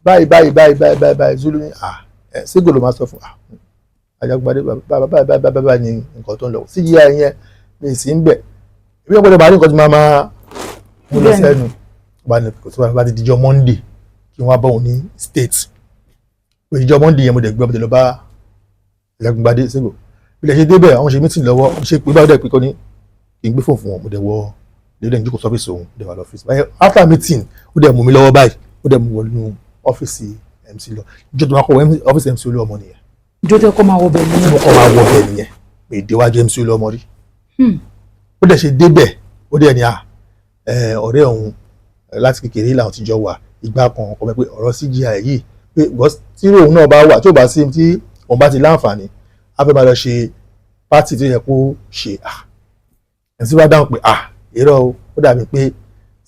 báyìí báyìí báyìí báyìí báyìí báyìí. Zulu ní ah, ẹ Sego ló máa sọ fún ah Ajagungbadé báyìí báyìí báyìí báyìí ní nǹkan tó ń lọ CGI yẹn, mi sì ń bẹ̀ ibi ọ̀pọ̀lọpọ̀ bá ní nǹkan tí máa máa mú lọ sẹ́nu bá ní kò sí wàhálà. Bá ti dijọ́ Monday kí wọ́n á bá òun ní state. Pé ìjọ Monday yẹn, mo dẹ̀ gbé ọmọdé lọ bá Ajagungbadé Sego. Bí lè ṣe débẹ̀, àwọn ṣe meeting lọ́wọ́, wọ́n ṣe pé báwo dẹ̀ pé kọ́ ní kí n gbé fóònù fún wọn. Mo dẹ̀ wọ lé, dẹ̀ ń jókòó sọ́fíìsì òun, dẹ̀ wà lọ́fíìsì báyìí. After meeting, ó dẹ̀ mú mi lọ́wọ́ báyìí, ó dẹ̀ mú wọnú ọ́fíìsì MC lọ. Ìjọ tó máa kọ́ wọ ọ́fíìsì MC Olúọmọ nìyẹn. Ìjọ tẹ kọ́ máa wọ bẹ̀ tí nìyẹn. Mo kọ́ máa wọ bẹ̀ nìyẹn pé ìdíwájú MC Olúọmọ rí. Ó dẹ̀ ṣe débẹ̀, ó dẹ̀ ní à ọ̀rẹ́ òun láti kékeré làwọn ti jọ wà, ìgbà kan ọkọ mi, pé ọ̀rọ̀ CGI yìí, pé because tí òun náà bá wà, tí ò bá sí, tí òun bá ti láǹfààní, á fẹ́ máa lọ ṣe party tó yẹ kó ṣe. À, MC bá dáhùn pé à, irọ́ o, ó dàbí pé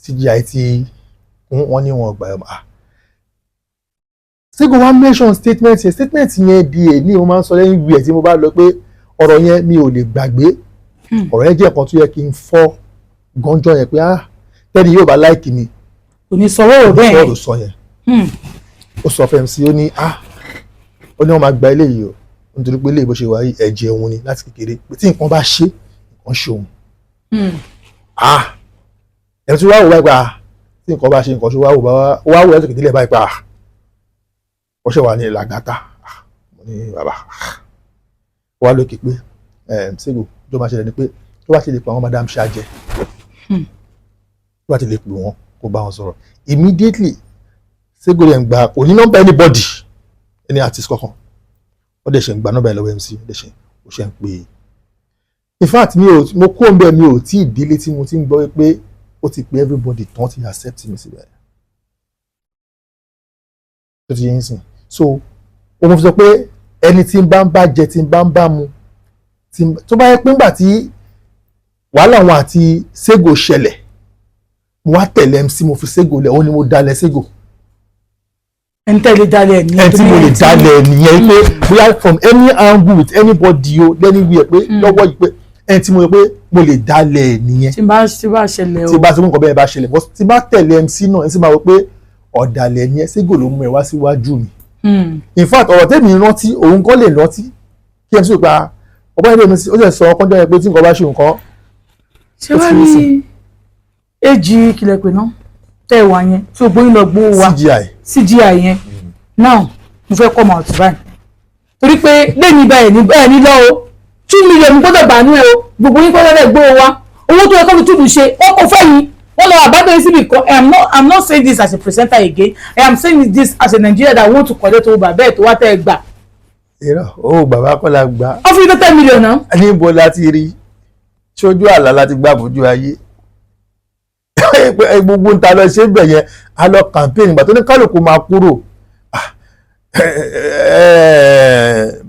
CGI ti kún wọ́n ní wọn gbà ẹ̀. À, Sego wá mention statement yẹn. Statement yẹn di èní, mo máa ń sọ lẹ́yìn ìwé ẹ̀ tí mo bá lọ pé ọ̀rọ̀ yẹn mi ò lè gbàgbé. Ọ̀rọ̀ yẹn jẹ́ nǹkan tó yẹ kí n fọ́ gánjọ́ yẹn pé ah, tẹ́ni yóò bá like mi, Kò ní sọ̀rọ̀ ọ̀rọ̀ bẹ́ẹ̀. Sọ̀rọ̀ sọ yẹn. Ó sọ fún MC, ó ní ah, ó ní wọ́n máa gba eléyìí o, nítorí pé eléyìí bó ṣe wà yìí, ẹ̀jẹ̀ òun ni láti kékeré, pé tí nǹkan bá ṣe, nǹkan ṣe òun. Ah, ẹ̀ tí wàá wò báyìí pé ah, tí nǹkan bá ṣe, nǹkan ṣe, wàá wò bá wàá wò láti kékeré báyìí pé ah, ó ṣe wà ní làgàtà. Ah, mo ní bàbá, ah, wà lókè pé Sego tó máa ṣẹlẹ̀ ni pé tó bá ti lè pa àwọn madam ṣáàjẹ, tó bá ti lè pè wọ́n kó bá wọn sọ̀rọ̀ immediately. Sego rẹ̀ ń gba, kò ní nọ́mbà anybody, any artist kankan. Ó dẹ̀ ṣe ń gba nọ́mbà ẹ̀ lọ́wọ́ MC, ó dẹ̀ ṣe ó ṣe ń pè é. In fact, mi ò mo kó ń bẹ́ẹ̀, mi ò tí ì délé tí mo ti ń gbọ́ pé ó ti pè everybody tán, ti accept mi síbẹ̀ tó ti yẹn sìn. So ó mo fi sọ pé ẹni tí ń bá ń bá jẹ, tí ń bá ń bá mu, tó bá yẹ pé ńgbà tí wàhálà wọn àti Sego ṣẹlẹ̀, mo wá tẹ̀lé MC, mo fi Sego lẹ̀, òun ni mo dalẹ̀ Sego. Ẹni tẹ́ lè dalẹ̀ ẹ̀ nìyẹn. Ẹni tí mo lè dalẹ̀ nìyẹn, pé bóyá from any angle with anybody o, anywhere, pé lọ́wọ́ yìí, pé ẹni tí mo yẹ pé mo lè dalẹ̀ nìyẹn. Tí bá ṣẹlẹ̀ o. Tí bá ti mú nǹkan bẹ́ẹ̀ bá ṣẹlẹ̀, but tí bá tẹ̀lé MC náà, MC máa wọ pé ọ̀dàlẹ̀ ni ẹ, Sego ló mú ẹ wá síwájú mi. In fact, ọ̀rọ̀ tèmi rántí, òun kọ́ lè rántí kí MC pa ọ̀pọ̀ ẹni MC, ó sì sọ ọkànjọ́ yẹn pé tí nǹkan bá ṣe nǹkan. Ṣé wàá rí èjì kìlẹ̀ pé náà tẹ́ ẹ wà yẹn tí o gbóyún lọ gbówó wa? CGI. CGI yẹn now, mo fẹ́ come out báyìí torí pé lẹ́yìn ibà ẹ̀ ní ẹ̀ ní lọ́ o, 2 million gbọ́dọ̀ bá nú ẹ o. Gbogbo yín gbọ́dọ̀ lẹ̀ gbówó wa, owó tó yẹ kó fi túbù ṣe, wọ́n kò fẹ́ yín, wọ́n lọ àbádọ́ yín síbi kan. I am not saying this as a presenter again, I am saying this as a Nigerian that want to collect owó bàbá ẹ̀ tó wá tẹ́ ẹ gbà. Irọ́ o, bàbá kọ́ la gbà. Wọ́n fi tó 10 million náà. Níbo la ti rí? Sójú àlá láti gbà bójú ayé. Gbogbo ń ta lọ ṣe bẹ̀ yẹn, a lọ campaign ìgbà tó ní kálukú máa kúrò. Ah,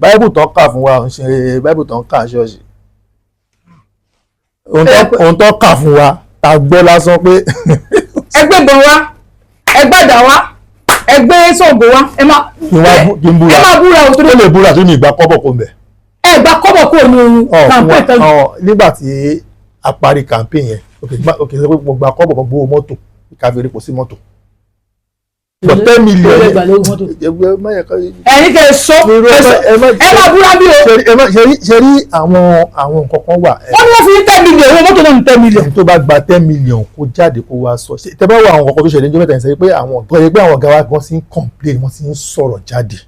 Báíbù tó ń kà fún wa, ń ṣe Báíbù tó ń kà ṣọ́ọ̀ṣì. Ohun tó kà fún wa ta gbọ́ lásán pé Ẹgbẹ́ ìbọn wa, ẹgbẹ́ àdá wa, ẹgbẹ́ Ṣàngó wa, ẹ máa kí n wá kí n búra. Ẹ máa búra o, torí Ó lè búra tó ní ìgbà kọ́bọ̀ kó ń bẹ̀. Ẹ gba kọ́bọ̀ kúrò ní campaign tán. Nígbà tí a parí campaign yẹn, ok, sọ pé mo gba kọ́bọ̀ kan, gbowó mọ́tò káfíńrí kò sí mọ́tò, but 10 million. Ẹ gbà lówó mọ́tò. Ẹ má yẹ ká- Ẹ̀yin kẹ́ ẹ sọ. Irú ẹ sọ- ẹ ẹ máa búra bí o. Ṣe rí- ṣe rí àwọn nǹkan kan wà ẹ, Wọ́n ní wọ́n fi ní 10 million, owó mọ́tò náà ní 10 million. Ẹni tó bá gba 10 million kó jáde kó wá sọ. Ṣe tẹ bá wo àwọn nǹkan tó ṣẹlẹ̀ níjọ́ mẹ́ta yẹn, sọ pé àwọn ọ̀gá yẹ pé àwọn ọ̀gá wa gan ti ń complain, wọ́n ti ń sọ̀rọ̀ jáde,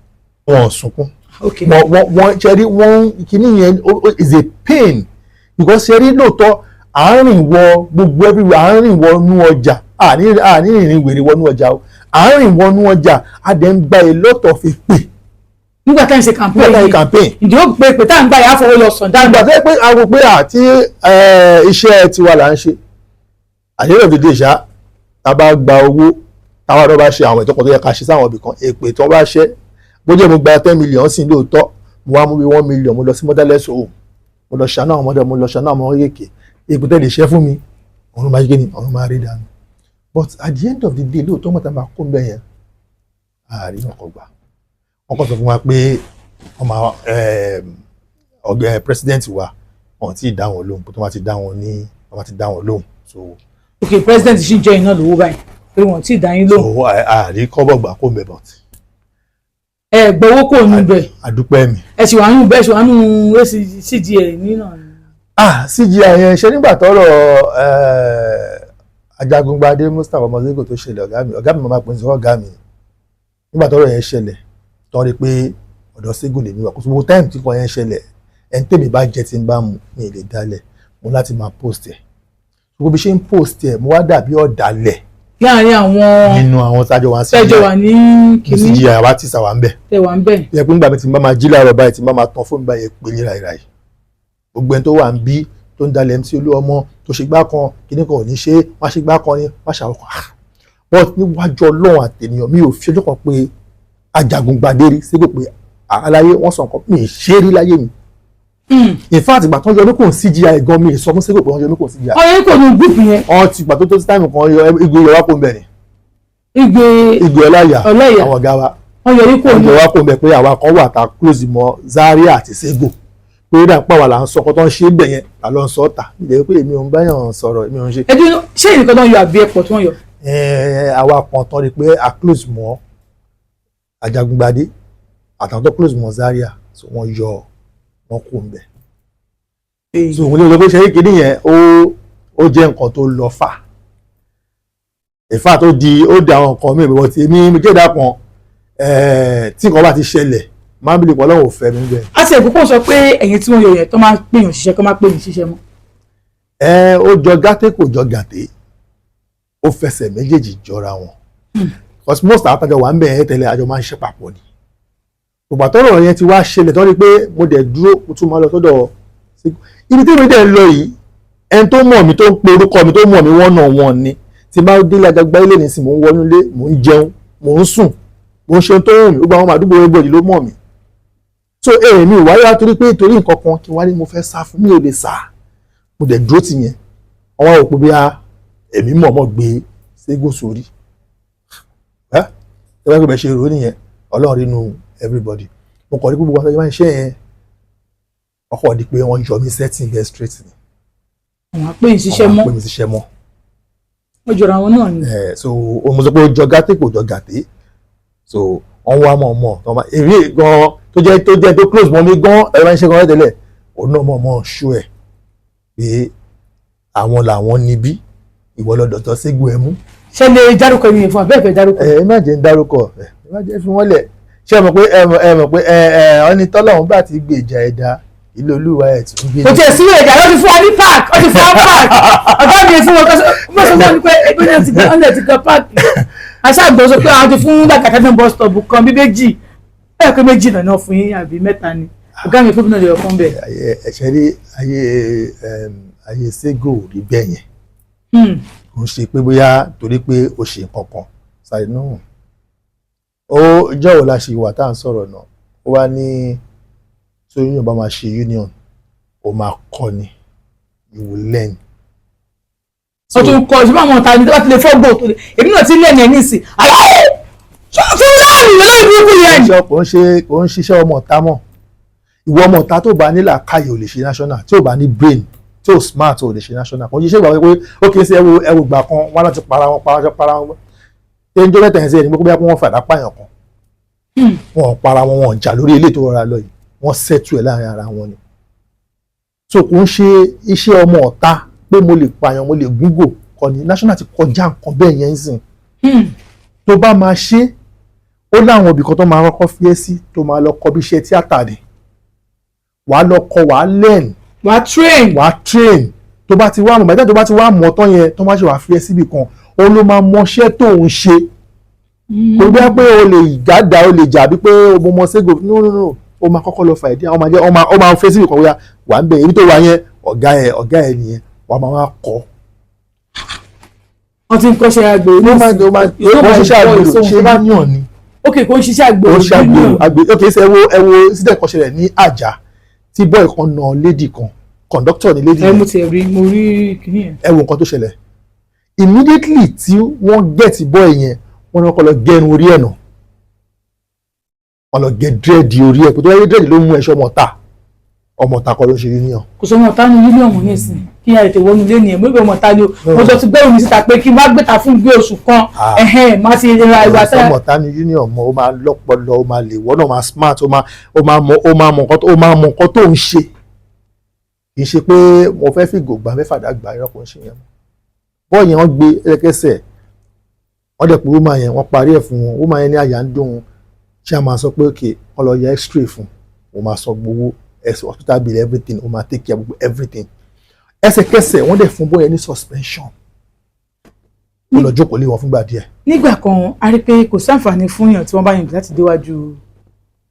wọn ò sunkún. Wọ́n ṣe rí wọ́n kíní yẹn is a pain because ṣe rí lóòótọ́ à ń rìn wọ gbogbo everywhere, à ń rìn wọnú ọjà, àní ìrìn wèrè wọnú ọjà o, à ń rìn wọnú ọjà, a dẹ̀ ń gba a lot of èpè. Nígbà tá à ń ṣe campaign Nígbà tá à ń ṣe yìí, campaign. Ǹjẹ́ ó pé pé tá à ń gbà yà á fọwọ́ lọ sàn dáńgbà. Ìgbà tó yẹ pé a rò pé àti iṣẹ́ tiwa là ń ṣe, àyẹ̀wò òdìdí ìṣá tá a bá gba owó, táwa náà bá ṣe àwọn ìtọ́kọ̀ tó yẹ ká ṣe sáwọn ibì kan, èpè tí wọ́n bá ṣẹ́ bó jẹ́ mo gba 10 million sí lóòótọ́, mo wá mú bí 1 million, mo lọ sí motherless home, mo lọ ṣàánú àwọn ọmọdé, mo lọ ṣàánú àwọn kéèké, èpè tẹ́ lè ṣẹ́ fún mi, ọ̀run máa ṣe kí ni, ọ̀run máa rí dànù. But at the end of the day, lóòótọ́ mọ̀tà máa kó ń bẹ̀ yẹn, àárín ọkọ̀ gbà wọ́n kàn sọ fún wa pé wọ́n máa ọ̀gá president wa, wọn ti dá wọn lóhùn, pé tó máa ti dá wọn ní wọ́n máa ti dá wọn lóhùn, so. Ok, president ṣì ń jẹ́ iná lówó báyìí pé wọ́n ti dá yín lóhùn. So àárí kọ́bọ̀ gbà kó ń bẹ̀, but Ẹ gbowó kò nù bẹ̀. Àdúpẹ́ mi. Ẹ sì wà nù bẹ́ẹ̀, sì wà nù CGI nínú. Ah, CGI yẹn ṣe nígbà tọ́rọ̀ Ajagungbadé Mustapha Ọmọdégbò tó ṣẹlẹ̀, ọ̀gá mi máa pè ní sọ ọ̀gá mi, nígbà tọ́rọ̀ yẹn ṣẹlẹ̀, tọ́ rí pé ọ̀dọ̀ Ségò lèmi wà, kó tó gbogbo time tí kan yẹn ṣẹlẹ̀, ẹni tèmi bá jẹ tí ń bá mu ní ilé dálẹ̀, mo láti máa post ẹ̀. Gbogbo bí ṣe ń post ẹ̀, mo wá dàbí ọ̀dàlẹ̀ Láàrin àwọn nínú àwọn tájọ wá sí tẹ́jọ wà ní kínní. CGI, àwa tí sàwà ń bẹ̀. Tẹ wà ń bẹ̀. Yẹ pé nígbà mi tí n bá máa jí láàárọ̀ báyìí, tí n bá máa tan fóònù báyìí, pé ní ràìràì, gbogbo ẹni tó wà ń bí tó ń dalẹ̀ MC Olúọmọ, tó ṣe gbá kan kíní kan ò ní ṣe é, wọ́n á ṣe gbá kan ni wọ́n á ṣàwọn kan. Ah, but níwájú Ọlọ́run àtẹnìyàn, mi ò fi ọjọ́ kan pé Ajagungbadé rí sípò pé aláyé wọ́n sọ nǹkan mi ì ṣe é rí láyé mi. In fact, ìgbà tó ń yọ mí kò ń CGI gan, mi ì sọ fún sípò pé wọ́n yọ mí kò ń CGI. Ọyẹ kò ní group yẹn. Wọ́n ti gbà tó tó time kan yọ igbe yọ wá kó ń bẹ̀ ni. Igbe. Igbe Ọláìyá. Ọláìyá. Àwọn ọ̀gá wa. Wọ́n yọ yín kò wọ́n ní. yọ wá kó ń bẹ̀ pé àwa kan wà tá close mọ́ Zaria àti Sego, pé ó dà ń pàwọ́ là ń sọ ọkọ tó ń ṣe é bẹ̀ yẹn là ló ń sọ ọ́ tà ilẹ̀ pé èmi ò ń báyàn sọ̀rọ̀, èmi ò ń ṣe. Ẹdun, ṣé ìnìkan tó ń yọ àbí ẹ̀pọ̀ tí wọ́n yọ? Àwa kan tán rí pé a close mọ́ Ajagungbadé àtàwọn tó close mọ́ Zaria, so wọ́n yọ wọ́n kó ń bẹ̀. So òun ló sọ pé ṣe é kéde yẹn, ó jẹ́ nǹkan tó lọ fà ìfà tó di ó di àwọn nǹkan míì, bọ́ tí èmi mo jẹ́ ìdá kan tí nǹkan bá ti ṣẹlẹ̀, máa ń bí lè pọ̀ Ọlọ́run ò fẹ́ mi bẹ́ẹ̀. A ti ẹ̀kọ́ pọ̀ sọ pé ẹ̀yin tí wọ́n yọ yẹn tó máa ń pèèyàn ṣiṣẹ́ kó máa pèèyàn ṣiṣẹ́ mọ́. Ẹ ó jọ gàtẹ́, kò jọ gàtẹ́, ó fẹsẹ̀ méjèèjì jọra wọn, because most àwọn àtàjọ wà ń bẹ̀ ẹ́ tẹ́lẹ̀, àjọ máa ń ṣe papọ̀ ni. Ìgbà tọ́rọ̀ yẹn ti wá ṣẹlẹ̀ tó rí pé mo dẹ̀ dúró, mo tún máa lọ sọ́dọ̀ ibi tí mi dẹ̀ ń lọ yìí, ẹni tó mọ̀ mí, tó ń pe orúkọ mi, tó mọ̀ mí wọ́n náà wọ́n ni tí bá délé àjàgbá ilé nísìn, mò ń wọnú ilé, mò ń jẹun, mò ń sùn, mò ń ṣe ohun tó wù mí, gbogbo àwọn ọmọ àdúgbò everybody ló mọ̀ mí. So èmi ò wáyé wá torí pé torí nǹkan kan kí wá ní mo fẹ́ sá fún mi, ò lè sá. Mo dẹ̀ dúró tì yẹn, wọ́n wá wò pé bí a èmi mọ̀ọ́mọ̀ gbé Ségò sórí ẹ ẹ bá gbé bẹ́ẹ̀ ṣe rò ó nìyẹn. Ọlọ́run nínú everybody, mo kàn ní gbogbo àwọn ọ̀sẹ̀ ṣe yẹn, ọkọ̀ di pé wọ́n yọ mí setting bẹ́ẹ̀ straight ni. Àwọn àpèyìn ṣiṣẹ́ Àwọn mọ́. àpè mi ṣiṣẹ́ mọ́. Wọ́n jọra wọn náà ni. Ẹ so mo sọ pé ó jọ gàtẹ́, kò jọ gàtẹ́, so wọ́n wá mọ̀ mọ̀ tọ́ ma èmi gan tó jẹ́ tó close mọ́ mi gan, ẹ máa ń ṣe gan tẹ́lẹ̀, òun náà mọ̀ mọ̀ ṣú ẹ̀ pé àwọn làwọn níbí, ìwọ lọ́dọ̀ tó Ségò ẹ mú. Ṣé lè dárúkọ ẹni yẹn fún wa bẹ́ẹ̀ fẹ́ dárúkọ? Ẹ má jẹ́ ń dárúkọ, ẹ má jẹ́ fi wọ́n lẹ̀. Ṣé ẹ mọ̀ pé ẹ mọ̀ pé ẹ ọ́ni tọ́lọ́run bá ti gbèjà ẹ̀dá ilé olúwa ẹ̀ tún gbé. Kò tiẹ̀ sí ìjà, ó ti fún wa ní park, ó ti fún wa park. Ọ̀gá mi fún wọn kọ́sọ́ wọ́n sọ fún mi pé ẹgbẹ́ náà ti gbé ọ̀nà ti kan park. Aṣáàgbọ̀n sọ pé àwọn ti fún Làkàtà náà bus stop kan bí méjì ẹ̀ pé méjì náà fún yín àbí mẹ́ta ni ọ̀gá mi fún mi náà lè fún bẹ́ẹ̀. Ayé ẹ̀ṣẹ̀ rí ayé ayé Ségò ò rí bẹ́ẹ̀ yẹn. Kò ń ṣe pé bóyá torí pé o ṣe nǹkan kan sáré nù. Ó ìjọ́ wo la ṣe ìwà tá à ń sọ̀rọ̀ náà, ó wá ní tí union bá máa ṣe union, ó máa kọ́ ni, you will learn. Wọ́n tún kọ́ ìṣúná àwọn ọ̀tá ni tó bá ti lè fọ́gbọ̀ tó lè, èmi náà ti lé ẹni ẹ̀ nísìn aláwọ̀ fún láàrin lórí burúkú yẹn. Kò ń ṣiṣẹ́ ọmọ ọ̀tá mọ́. Ìwọ ọmọ ọ̀tá tó bá nílà káyè ò lè ṣe national, tí ò bá ní brain, tí ò smart, ò lè ṣe national. Kò ń ṣiṣẹ́ ìgbà pé ó kì í ṣe ẹwọ ìgbà kan wọn láti para wọn, para wọn, para wọn. Ṣé ń jọ́ mẹ́ta yẹn sí ẹni pé bóyá wọ́n fàdá pààyàn kan, wọn ò para wọn, wọn ò jà lórí ilé tó rọra lọ yìí, wọ́n settle ẹ̀ láàrin ara wọn ni. So kò ń ṣe iṣẹ́ ọmọ ọ̀tá pé mo lè pààyàn, mo lè gúngò kọ́ ni. National ti kọjá nǹkan bẹ́ẹ̀ yẹn ń sìn. Tó bá máa ṣe, ó láwọn ibì kan tó máa kọ́kọ́ fi ẹ́ sí, tó máa lọ kọ́ bí iṣẹ́ tíátà ni. Wàá lọ kọ́, wàá learn. Wàá train. Wàá train. Tó bá ti wá mọ̀ bàtà, tó bá ti wá mọ̀ tán yẹn, tó bá ṣe wàá fi ẹ́ síbì kan, ó ló máa mọṣẹ́ tó ń ṣe. Kò bí wá pé o lè gàdá, o lè jà bí pé o mọ ségò. No, no, no, o máa kọ́kọ́ lọ fà ìdí àwọn máa jẹ́ ó máa fẹ́ síbì kan wíyá wà ń bẹ̀. Ibi tó wà yẹn, ọ̀gá ẹ̀ nìyẹn, wàá máa wá kọ́. Wọ́n ti ń kọ́ṣẹ́ àgbèrò. Ó máa ó ṣiṣẹ́ àgbèrò, ṣe union ni. Ok, kò ń ṣiṣẹ́ àgbèrò. Ó ṣe àgbèrò. Ok, ṣe ẹ wo sídẹ̀ kan ṣẹlẹ̀ ní Àjà tí boy kan na lady kan, conductor ni lady Ẹ mo yẹn. ti rí, mo rí kìíní yẹn. Ẹ wo nǹkan tó ṣẹlẹ̀. Immediately tí wọ́n get boy yẹn, wọ́n ní wọ́n kọ́ lọ gẹrun orí ẹ̀ nà, wọ́n lọ gẹ dread orí ẹ̀ pé tó wáyé dread ló mú ẹṣọ́ ọmọ ta, ọmọ ta kọ́ ló ṣe union. Kò sọ ọmọ ọ̀tá ní union nísìn kí a tètè wọnú ilé nìyẹn. Mo rí pé ọmọ ọ̀tá ni o, mo sọ ti gbẹ́rù mi síta pé kí n má gbé ta fún bí oṣù kan. Ah. Ẹ̀hẹ́n, má ti ra ìwà tá. Ọmọ ta ní union mọ́. Ó máa lọ́pọlọ, ó máa lè wọ́n náà, máa smart, ó máa mọ nǹkan tó ń ṣe. Kì í ṣe pé mo fẹ́ fìgò gbà mẹ́fà dàgbà, irọ́, kò ń ṣe yẹn mọ́. Bọ́ọ̀ yẹn, wọ́n gbé ẹlẹ́kẹsẹ̀, wọ́n dẹ̀ pé woman yẹn, wọ́n parí ẹ̀ fún wọn. Woman yẹn ní àyà ń dùn ún. Chairman sọ pé ok, wọ́n lọ ya x-ray fún un, máa sọ gbowó ẹsẹ̀, hospital bill, everything, ó máa take care gbogbo everything. Ẹsẹ̀kẹsẹ̀ wọ́n dẹ̀ fún bọ́ọ̀ yẹn ní suspension, ó lọ jókòó lé wọn fúngbà díẹ̀. Nígbà kan a rí pé kò sáǹfààní fún yàn tí wọ́n bá yàn láti déwájú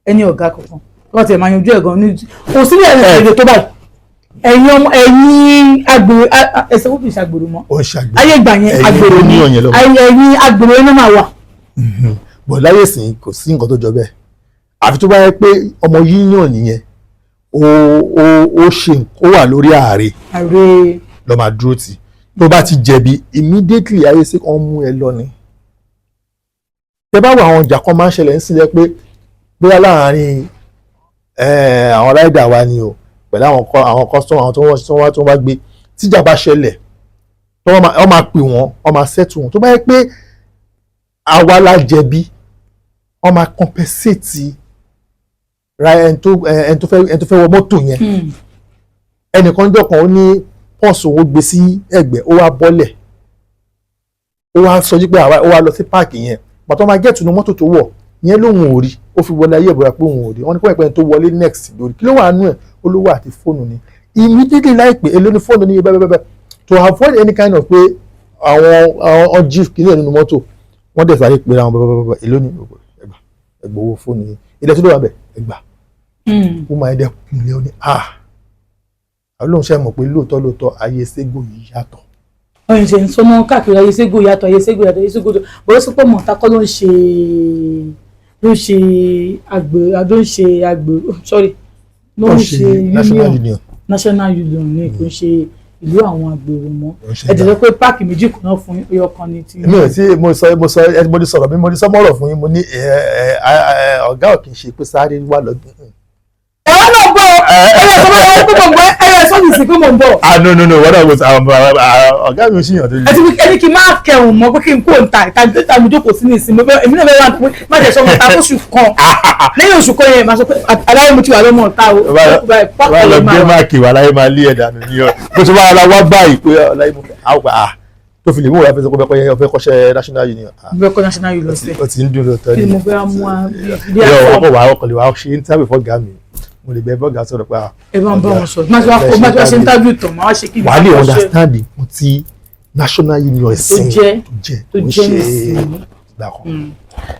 ẹni ọ̀gá kankan tó bá tiẹ̀ máa yanjú ẹ̀ gan ní kò sí ní ẹ̀rọ tó báyìí. Ẹ̀yin ọmọ, ẹ̀yin agbèrò, ẹ̀sẹ̀ kò kì í ṣàgbèrò mọ́. Ó ń ṣàgbèrò. Ayé ìgbà yẹn Ẹ̀yin agbèrò ló ní ni. ọ̀yàn lọ́wọ́. Ẹ̀yin agbèrò iná máa wà. Bọ̀ láyé ìsìn, kò sí nǹkan tó jọ bẹ́ẹ̀, àfi tó bá yẹ pé ọmọ union nìyẹn, ó ṣe, ó wà lórí ààrẹ Ààrẹ. lọ́ máa dúró tì. Tó bá ti jẹ̀bi, immediately ayé sí kan mú ẹ lọ ni. Tẹ bá wo, àwọn ìjà kan máa ń ṣẹlẹ̀ ń sílẹ̀ pé bóyá láàárín àwọn rider wa ni o, pẹ̀lú àwọn customer, àwọn tó wọ́n wá gbé, tíjà bá ṣẹlẹ̀, tó wọ́n máa pè wọ́n, wọ́n máa settle wọn. Tó bá yẹ pé àwa la jẹ̀bi, wọ́n máa compensate ra ẹni tó fẹ́ wọ mọ́tò yẹn. Ẹnìkan jọ kan, ó ní pọ́ọ̀sì òun, ó gbé sí ẹ̀gbẹ́, ó wá bọ́lẹ̀, ó wá sọ jí pé àwa ó wá lọ sí park yẹn. Pàtó máa get inú mọ́tò tó wọ̀ yẹn, lóun ò rí. Ó fi wọlé ayé ìbúra pé òun ò rí. Wọ́n ní kó ẹ̀pẹ́ tó wọlé next lórí kí ló wà nú ẹ̀, olówó àti fóònù ni. Immediately láìpẹ́, èló ní fóònù ní bẹ́ẹ̀ bẹ́ẹ̀ bẹ́ẹ̀, to avoid any kind of pé àwọn ọjí kìíní ẹ̀ nínú mọ́tò, wọ́n dẹ̀ sáré pé àwọn bẹ́ẹ̀ bẹ́ẹ̀ bẹ́ẹ̀, èló ní ẹgbà, ẹgbà owó fóònù yìí, ilẹ̀ tó ló wà bẹ́ẹ̀, ẹgbà. Ó máa dẹ̀ kúnlẹ̀, ó ní ah, àwọn lóun ṣe mọ̀ pé lóòótọ́ lóòótọ́ ayé ségò yìí yàtọ̀. Ọyìn ṣe ń sọmọ káàkiri, ayé ségò yàtọ̀, ayé ségò yàtọ̀, ayé ségò yàtọ̀. Bóyá sọ pé mọ̀ọ́ta kọ́ ló ń ṣe àgbè, sorry, ló ń ṣe national union. Union. National union ni, kò ń ṣe ìlú àwọn àgbèrò mọ́. Kò ń ṣe Ẹ jẹ́ sọ pé park méjì kan náà fún ọyọ kan ní ti. Mi ò tí mo sọ ẹ, mo ti sọ̀rọ̀ mi, mo ti sọ mọ́rọ̀ fún yín. Mo ní ẹ ẹ ẹ ọ̀gá ò kì í ṣe pé sáré wà lọ́dún. Ẹ wá náà gbọ́, ẹ yẹ sọ pé mo ń bọ̀, ẹ yẹ sọ nìsín pé mo ń bọ̀. Ah, no, no, no, wọ́n náà ọ̀gá mi ò ṣìyàn tó Ẹ ti fi ẹni kí n máa kẹrùn mọ́ pé kí n kó ń ta ìta tó mi jókòó sí ní ìsinmi. Èmi náà fẹ́ wá pé má jẹ́ sọmọ ta fóṣù kan. Lẹ́yìn oṣù kan yẹn, máa sọ pé aláyé mo ti wà lọ́mọ ọ̀tá o. Wà lọ gbé máàkì wà láyé, máa lé ẹ̀ dànù ní ọ bó ṣe máa la wá báyìí pé ọláyé mo fẹ́ àwọn pa ah tó fi lè mú ìwà fẹ́ sọ pé fẹ́ kọ́ṣẹ́ national union. Ah, Mo fẹ́ kọ́ national union sí. Ó ti ń dùn lóòótọ́. Kí ni mo fẹ́ mú wa bí Yọ a ọkọ̀ wà, ọkọ̀ lè wà ṣe interview fọ́gà mi. Mo lè bẹ fọ́gà sọ̀rọ̀ pé ah, Ẹ bá ń bá wọn sọ, má ti wá kó má ti wá ṣe interview tán, má wá ṣe kí ni. Wà á lè Má ṣe- understand nǹkan tí national union ẹ̀sìn jẹ́ tó jẹ́ tó kò ń jẹ́ ṣe nísìnyí. ìgbà kan.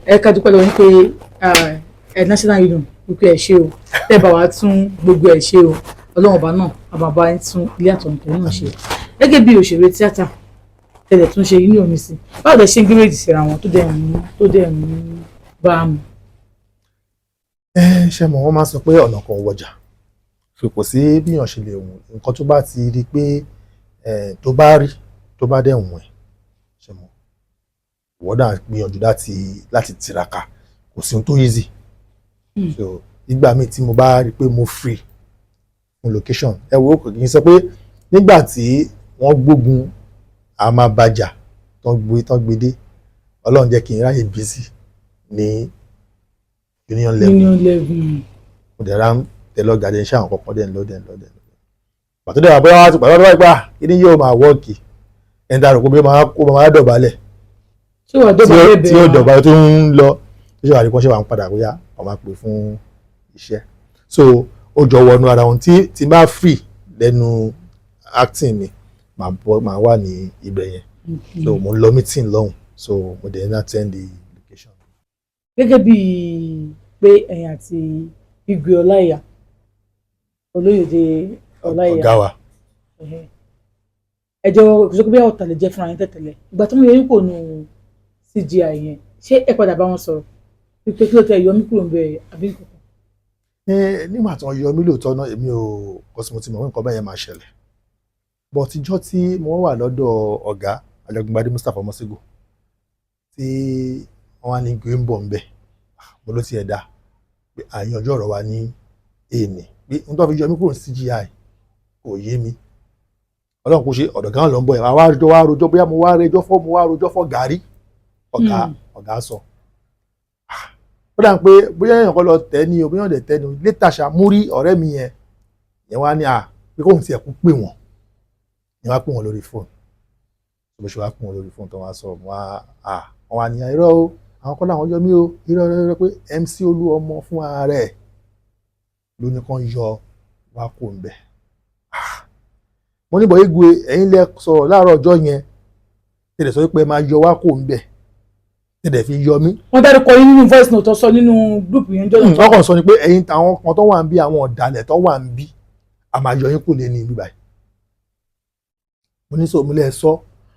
Ẹ ká dúpẹ́ lọ́wọ́ yín pé ẹ national union wípé ẹ ṣé o, tẹ́ bá wa tún gbogbo ẹ ṣe o. Ọlọ́run ọba náà àbàbà yín tún ilé àtọ̀nà náà ṣe. Gẹ́gẹ́ bí òṣèré tíátà, Tẹ̀lẹ̀ tún ṣe inú omi sí. Báwo lẹ ṣe ń gbé méjì síra wọn tó dẹ̀ ń bá a mu? Ẹ ṣe mọ̀, wọ́n máa ń sọ pé ọ̀nà kan ò wọjà, so kò sí bíyàn ṣe lè wùn nǹkan tó bá ti rí pé tó bá rí, tó bá dẹ̀ wùn ẹ̀. Ṣe mọ̀, ìwọ náà gbìyànjú láti tiraka. Kò sí ohun tó easy. So ìgbà míì tí mo bá rí pé mo free fún location, ẹ wo, kò kì í sọ pé nígbà tí wọ́n gbógun a máa bàjà tán gbé dé, Ọlọ́run jẹ́ kí n ráyè busy ní union level. Union level. Mo dẹ̀ ra ń tẹ̀lé ọ̀gá dẹ̀ ń ṣe àwọn kọ̀ọ̀kan, dẹ̀ ń lọ, dẹ̀ ń lọ, dẹ̀ ń lọ. Pàtó dẹ̀ wà bóyá wá ti pàtó wá gbà kí ni yóò máa work, ẹni tá a rò pé bí ó máa dọ̀bálẹ̀ Ṣé wàá dọ̀bálẹ̀ tí ó dọ̀bálẹ̀ tó ń lọ, tó ṣe wà ní kó ṣe wà ń padà, bóyá wọ́n máa pè fún iṣẹ́. So ó jọ wọnú ara wọn. Tí bá free lẹ́nu acting mi, màá bọ́, màá wà ní ibẹ̀ yẹn. So mo ń lọ meeting lọ́hùn, so mo dẹ̀ ń attend the location. Gẹ́gẹ́ bíi pé ẹ̀yin àti Igwe Ọláìyá, Olóyèdè Ọláìyá, ọ̀gá wa. Ẹjọ́ kò sọ pé bí ọ̀tá lè jẹ́ fúnra yín tẹ̀tẹ̀lẹ̀. Ìgbà tó ń yọ yín kò nù CGI yẹn, ṣé ẹ padà bá wọn sọ̀rọ̀ wípé kí ló tẹ yọ mí kúrò ń bẹ àbí nǹkan kan? Nígbà tí wọ́n yọ mí lóòótọ́ náà, èmi ò kọ́sí, mo ti mọ̀ pé nǹkan bẹ́ẹ̀ yẹn máa ṣẹlẹ̀, but ìjọ́ tí mo wà lọ́dọ̀ ọ̀gá Ajagungbadé Mustapha Mọ́sígò, tí wọ́n wá ní gbé ń bọ̀ ń bẹ̀, mo ló tiẹ̀ dá pé àyànjú ọ̀rọ̀ wa ní èèní pé n tó fi yọ mí kúrò ní CGI kò yé mi. Ọlọ́run kò ṣe ọ̀dọ̀ gan ló ń bọ̀ yẹn, wá rojọ́, wá rojọ́, bóyá mo wá rojọ́ fọ́, mo wá rojọ́ fọ́ gàrí ọ̀gá. Ọ̀gá sọ ó dà pé bóyá èèyàn kan lọ tẹ́ ní o, bóyá ọ̀dẹ̀ tẹ́ ní o. Later ṣá, mú rí ọ̀rẹ́ mi yẹn yẹn wá ní à pé kóun tiẹ̀ kú pè wọ́n yẹn, wá pè wọ́n lórí fóònù. Bó ṣe wá pè wọ́n lórí fóònù tó wá sọ wọ́n á, wọ́n wá ní irọ́ o, àwọn kọ́ làwọn yọ mí o, irọ́, irọ́, irọ́, pé MC Olúọmọ fún ara ẹ̀ ló ní kàn yọ wá kó ń bẹ̀. Mo ní bọ̀, Igwe, ẹ̀yin lẹ sọ̀rọ̀ láàárọ̀ ọjọ́ yẹn, tẹ̀lé sọ pé ẹ máa yọ wá kó ń bẹ̀, tẹ̀lé fi yọ mí. Wọ́n dárúkọ yín nínú voice note tó sọ nínú group yẹn jọ́nà. Wọ́n kàn sọ ni pé ẹ̀yin àwọn kan tó wà ń bí, àwọn ọ̀dàlẹ̀ tó wà ń bí, a máa yọ yín kò lé ní ibi báyìí. Mo ní sọ mo lẹ sọ.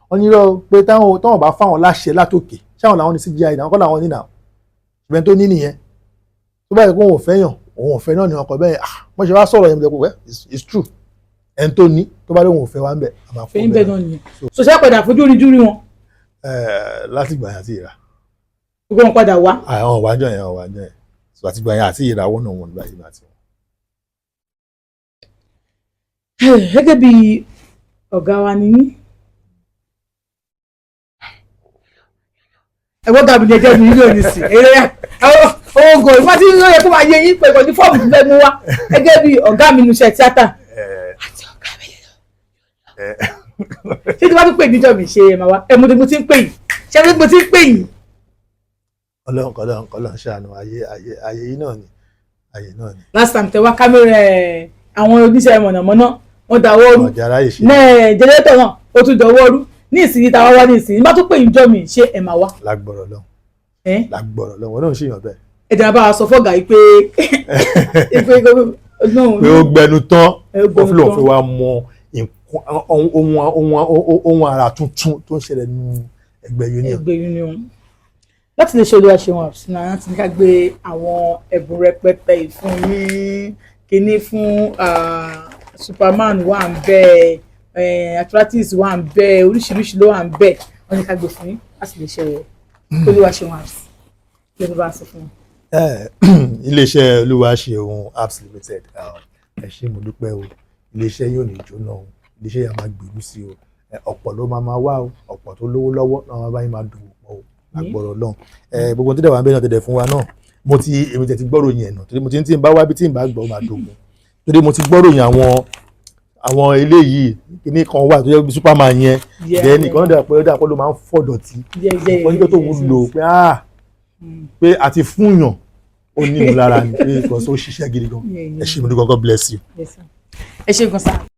Wọ́n ní irọ́, pé táwọn bá fáwọn láṣẹ látòkè, ṣáwọn làwọn ní CGI náà kọ́ làwọn ní nà, ṣùgbọ́n tó ní nìyẹn, tó báyìí pé òun ò fẹ́ yàn, òun ò fẹ́ náà ní ọkọ̀ bẹ́ẹ̀. Ah, wọ́n ṣe wá sọ̀rọ̀ yẹn, mo jẹ́ pé well, it's true, ẹni tó ní tó bá lóun ò fẹ́ wá ń bẹ̀, a máa Fẹ́ fún ń bẹ̀ náà nìyẹn. So ṣé padà fojú rí júrí wọn? Láti gbà yẹn àti ìrà. Gbogbo wọn padà wá. Àwọn ọ̀wájọ́ yẹn, ọ̀wájọ́ yẹn. So àti gbà yẹn àti ìrà wọn náà wọn nígbà yìí àti wọn. Gẹ́gẹ́ bí ọ̀gá wa ni yín, ẹ̀wọ́n gàbí ni ẹjẹ́ mi nílò ní sí eré oògùn ìfọ́n tí ó yẹ kó máa yé yín pé ìkànnì fọ́ọ̀mù tó fẹ́ mú wá gẹ́gẹ́ bí ọ̀gá mi nu iṣẹ́ tíátà àti ọ̀gá mi lọ. Ṣé tí wọ́n tún pè níjọ́ mi, ṣe é máa wá? Ẹ mo ti ń pè yín, ṣé mo ti ń pè yín? Ọlọ́run kọlọ́run kọlọ́run ṣàánú. Ayé, ayé, ayé yìí náà ni, ayé náà ni. Last time tẹ wá, kámẹ́rà ẹ̀, àwọn oníṣẹ́ mọ̀nàmọ́ná wọ́n dáwọ́ rú. Ọjà aráyè ṣe. Náà generator náà ó tún dọwọ́ rú. Ní ìsinyìí táwa wá ní ìsinyìí, bá tún pè yín jọ́ mi, ṣé ẹ máa wá? Lágbọ̀rọ̀ lọ́hùn. Ẹ́? Lágbọ̀rọ̀ lọ́hùn, wọn náà ń ṣèyàn bẹ́ẹ̀. Ẹ jẹ́ bá wa sọ fọ́gà yìí pé Pé ó gbẹnu tán. Ẹ Ó fi lóun tán. fi wá mọ nǹkan ohun àrà tuntun tó ń ṣẹlẹ̀ nínú ẹgbẹ́ union. Ẹgbẹ́ union. Láti lè ṣe Olúwa ṣeun àfisínà láti ní ká gbé àwọn ẹ̀bùn rẹpẹtẹ yìí fún yín. Kínní fún Superman wà ń bẹ, Atlantis wà ń bẹ, oríṣiríṣi ló wà ń bẹ. Wọ́n ní ká gbé fún yín láti lè ṣe Olúwa ṣeun àfisínà lè fi bá a sọ fún wọn. Iléeṣẹ́ Olúwaṣeun Apps Limited, ẹ ṣé, mo dúpẹ́ o. Iléeṣẹ́ yóò ní jóná o, iléeṣẹ́ yẹn máa gbèrú sí o. Ọ̀pọ̀ ló máa máa wá o, ọ̀pọ̀ tó lówó lọ́wọ́ náà máa bá yín máa dòwò pọ̀ o, lágbọ́rọ̀ Ọlọ́run. Gbogbo tó dẹ̀ wá ń bẹ́ẹ̀ náà tẹ̀lé fún wa náà, mo ti èmi tẹ̀ ti gbọ́rò yẹn nà, torí mo ti ń tí ń bá wá bí tí ń bá gbọ́ máa dògùn, torí mo ti gbọ́rò yẹn. Àwọn eléyìí, kíní kan wà tó yẹ bí Superman yẹn, then ìkan náà dà pé ó dà pé ló máa ń fọ̀ dọ̀tí wọ́n ní tó ń lò pé ah, pé àti fúnyàn ó ní ìmúlára ni, pé because ó ṣiṣẹ́ gidi gan. Ẹ ṣé, mo dúpẹ́. God bless you. Yes, sir. Ẹ ṣé gan sir.